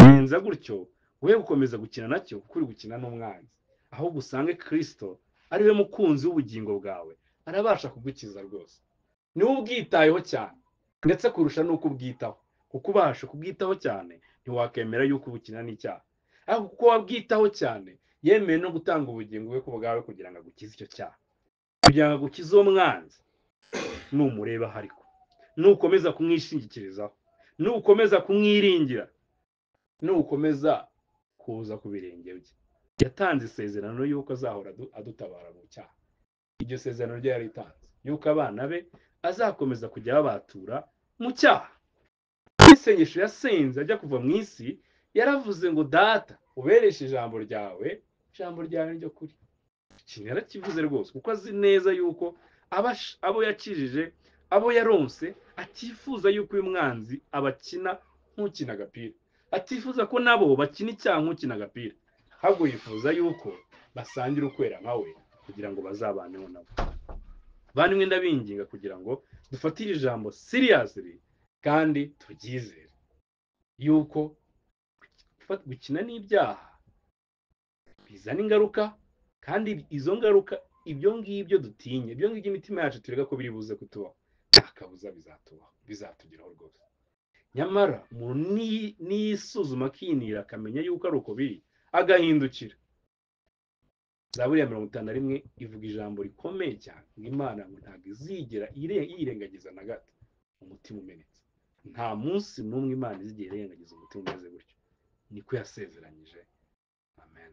Genza gutyo, we gukomeza gukina nacyo kuko uri gukina n'umwanzi. Ahubwo usange Kristo ari we mukunzi w'ubugingo bwawe, arabasha kugukiza rwose. Niwe ubwitayeho cyane, ndetse kurusha n'uko ubwitaho, kuko ubasha kubwitaho cyane ntiwakemera yuko ubukina n'icyaha. Ariko kuko wabwitaho cyane, yemeye no gutanga ubugingo bwe ku bwawe kugira ngo agukize icyo cyaha, kugira ngo agukize uwo mwanzi. Numureba ariko, nukomeza kumwishingikirizaho, nukomeza kumwiringira, nukomeza kuza ku birenge bye, yatanze isezerano yuko azahora adutabara mu cyaha. Iryo sezerano rye yaritanze yuko abana be azakomeza kujya babatura mu cyaha. Isengesho yasenze ajya kuva mu isi, yaravuze ngo Data, ubereshe ijambo ryawe, ijambo ryawe niryo kuri. Ikintu yarakivuze rwose, kuko azi neza yuko abo yakijije, abo yaronse, atifuza yuko uyu mwanzi abakina nk'ukina agapira, atifuza ko nabo bakina icyaha nk'ukina agapira, ahubwo yifuza yuko basangira ukwera nkawe kugira ngo bazabaneho nabo. Bavandimwe, ndabinginga kugira ngo dufatire ijambo seriously kandi turyizere yuko gukina n'ibyaha bizana ingaruka, kandi izo ngaruka, ibyo ngibyo dutinye, ibyo ngibyo imitima yacu turega ko biri buze kutubaho, nta kabuza bizatubaho, bizatugeraho rwose. Nyamara umuntu niyisuzuma akinira akamenya yuko ari uko biri, agahindukira. Zaburi ya 51 ivuga ijambo rikomeye cyane, ngo Imana ngo ntabwo izigera yirengagiza na gato umutima umenetse. Nta munsi n'umwe Imana izigera irengagiza umutima umeze gutyo. Niko yasezeranyije. Amen.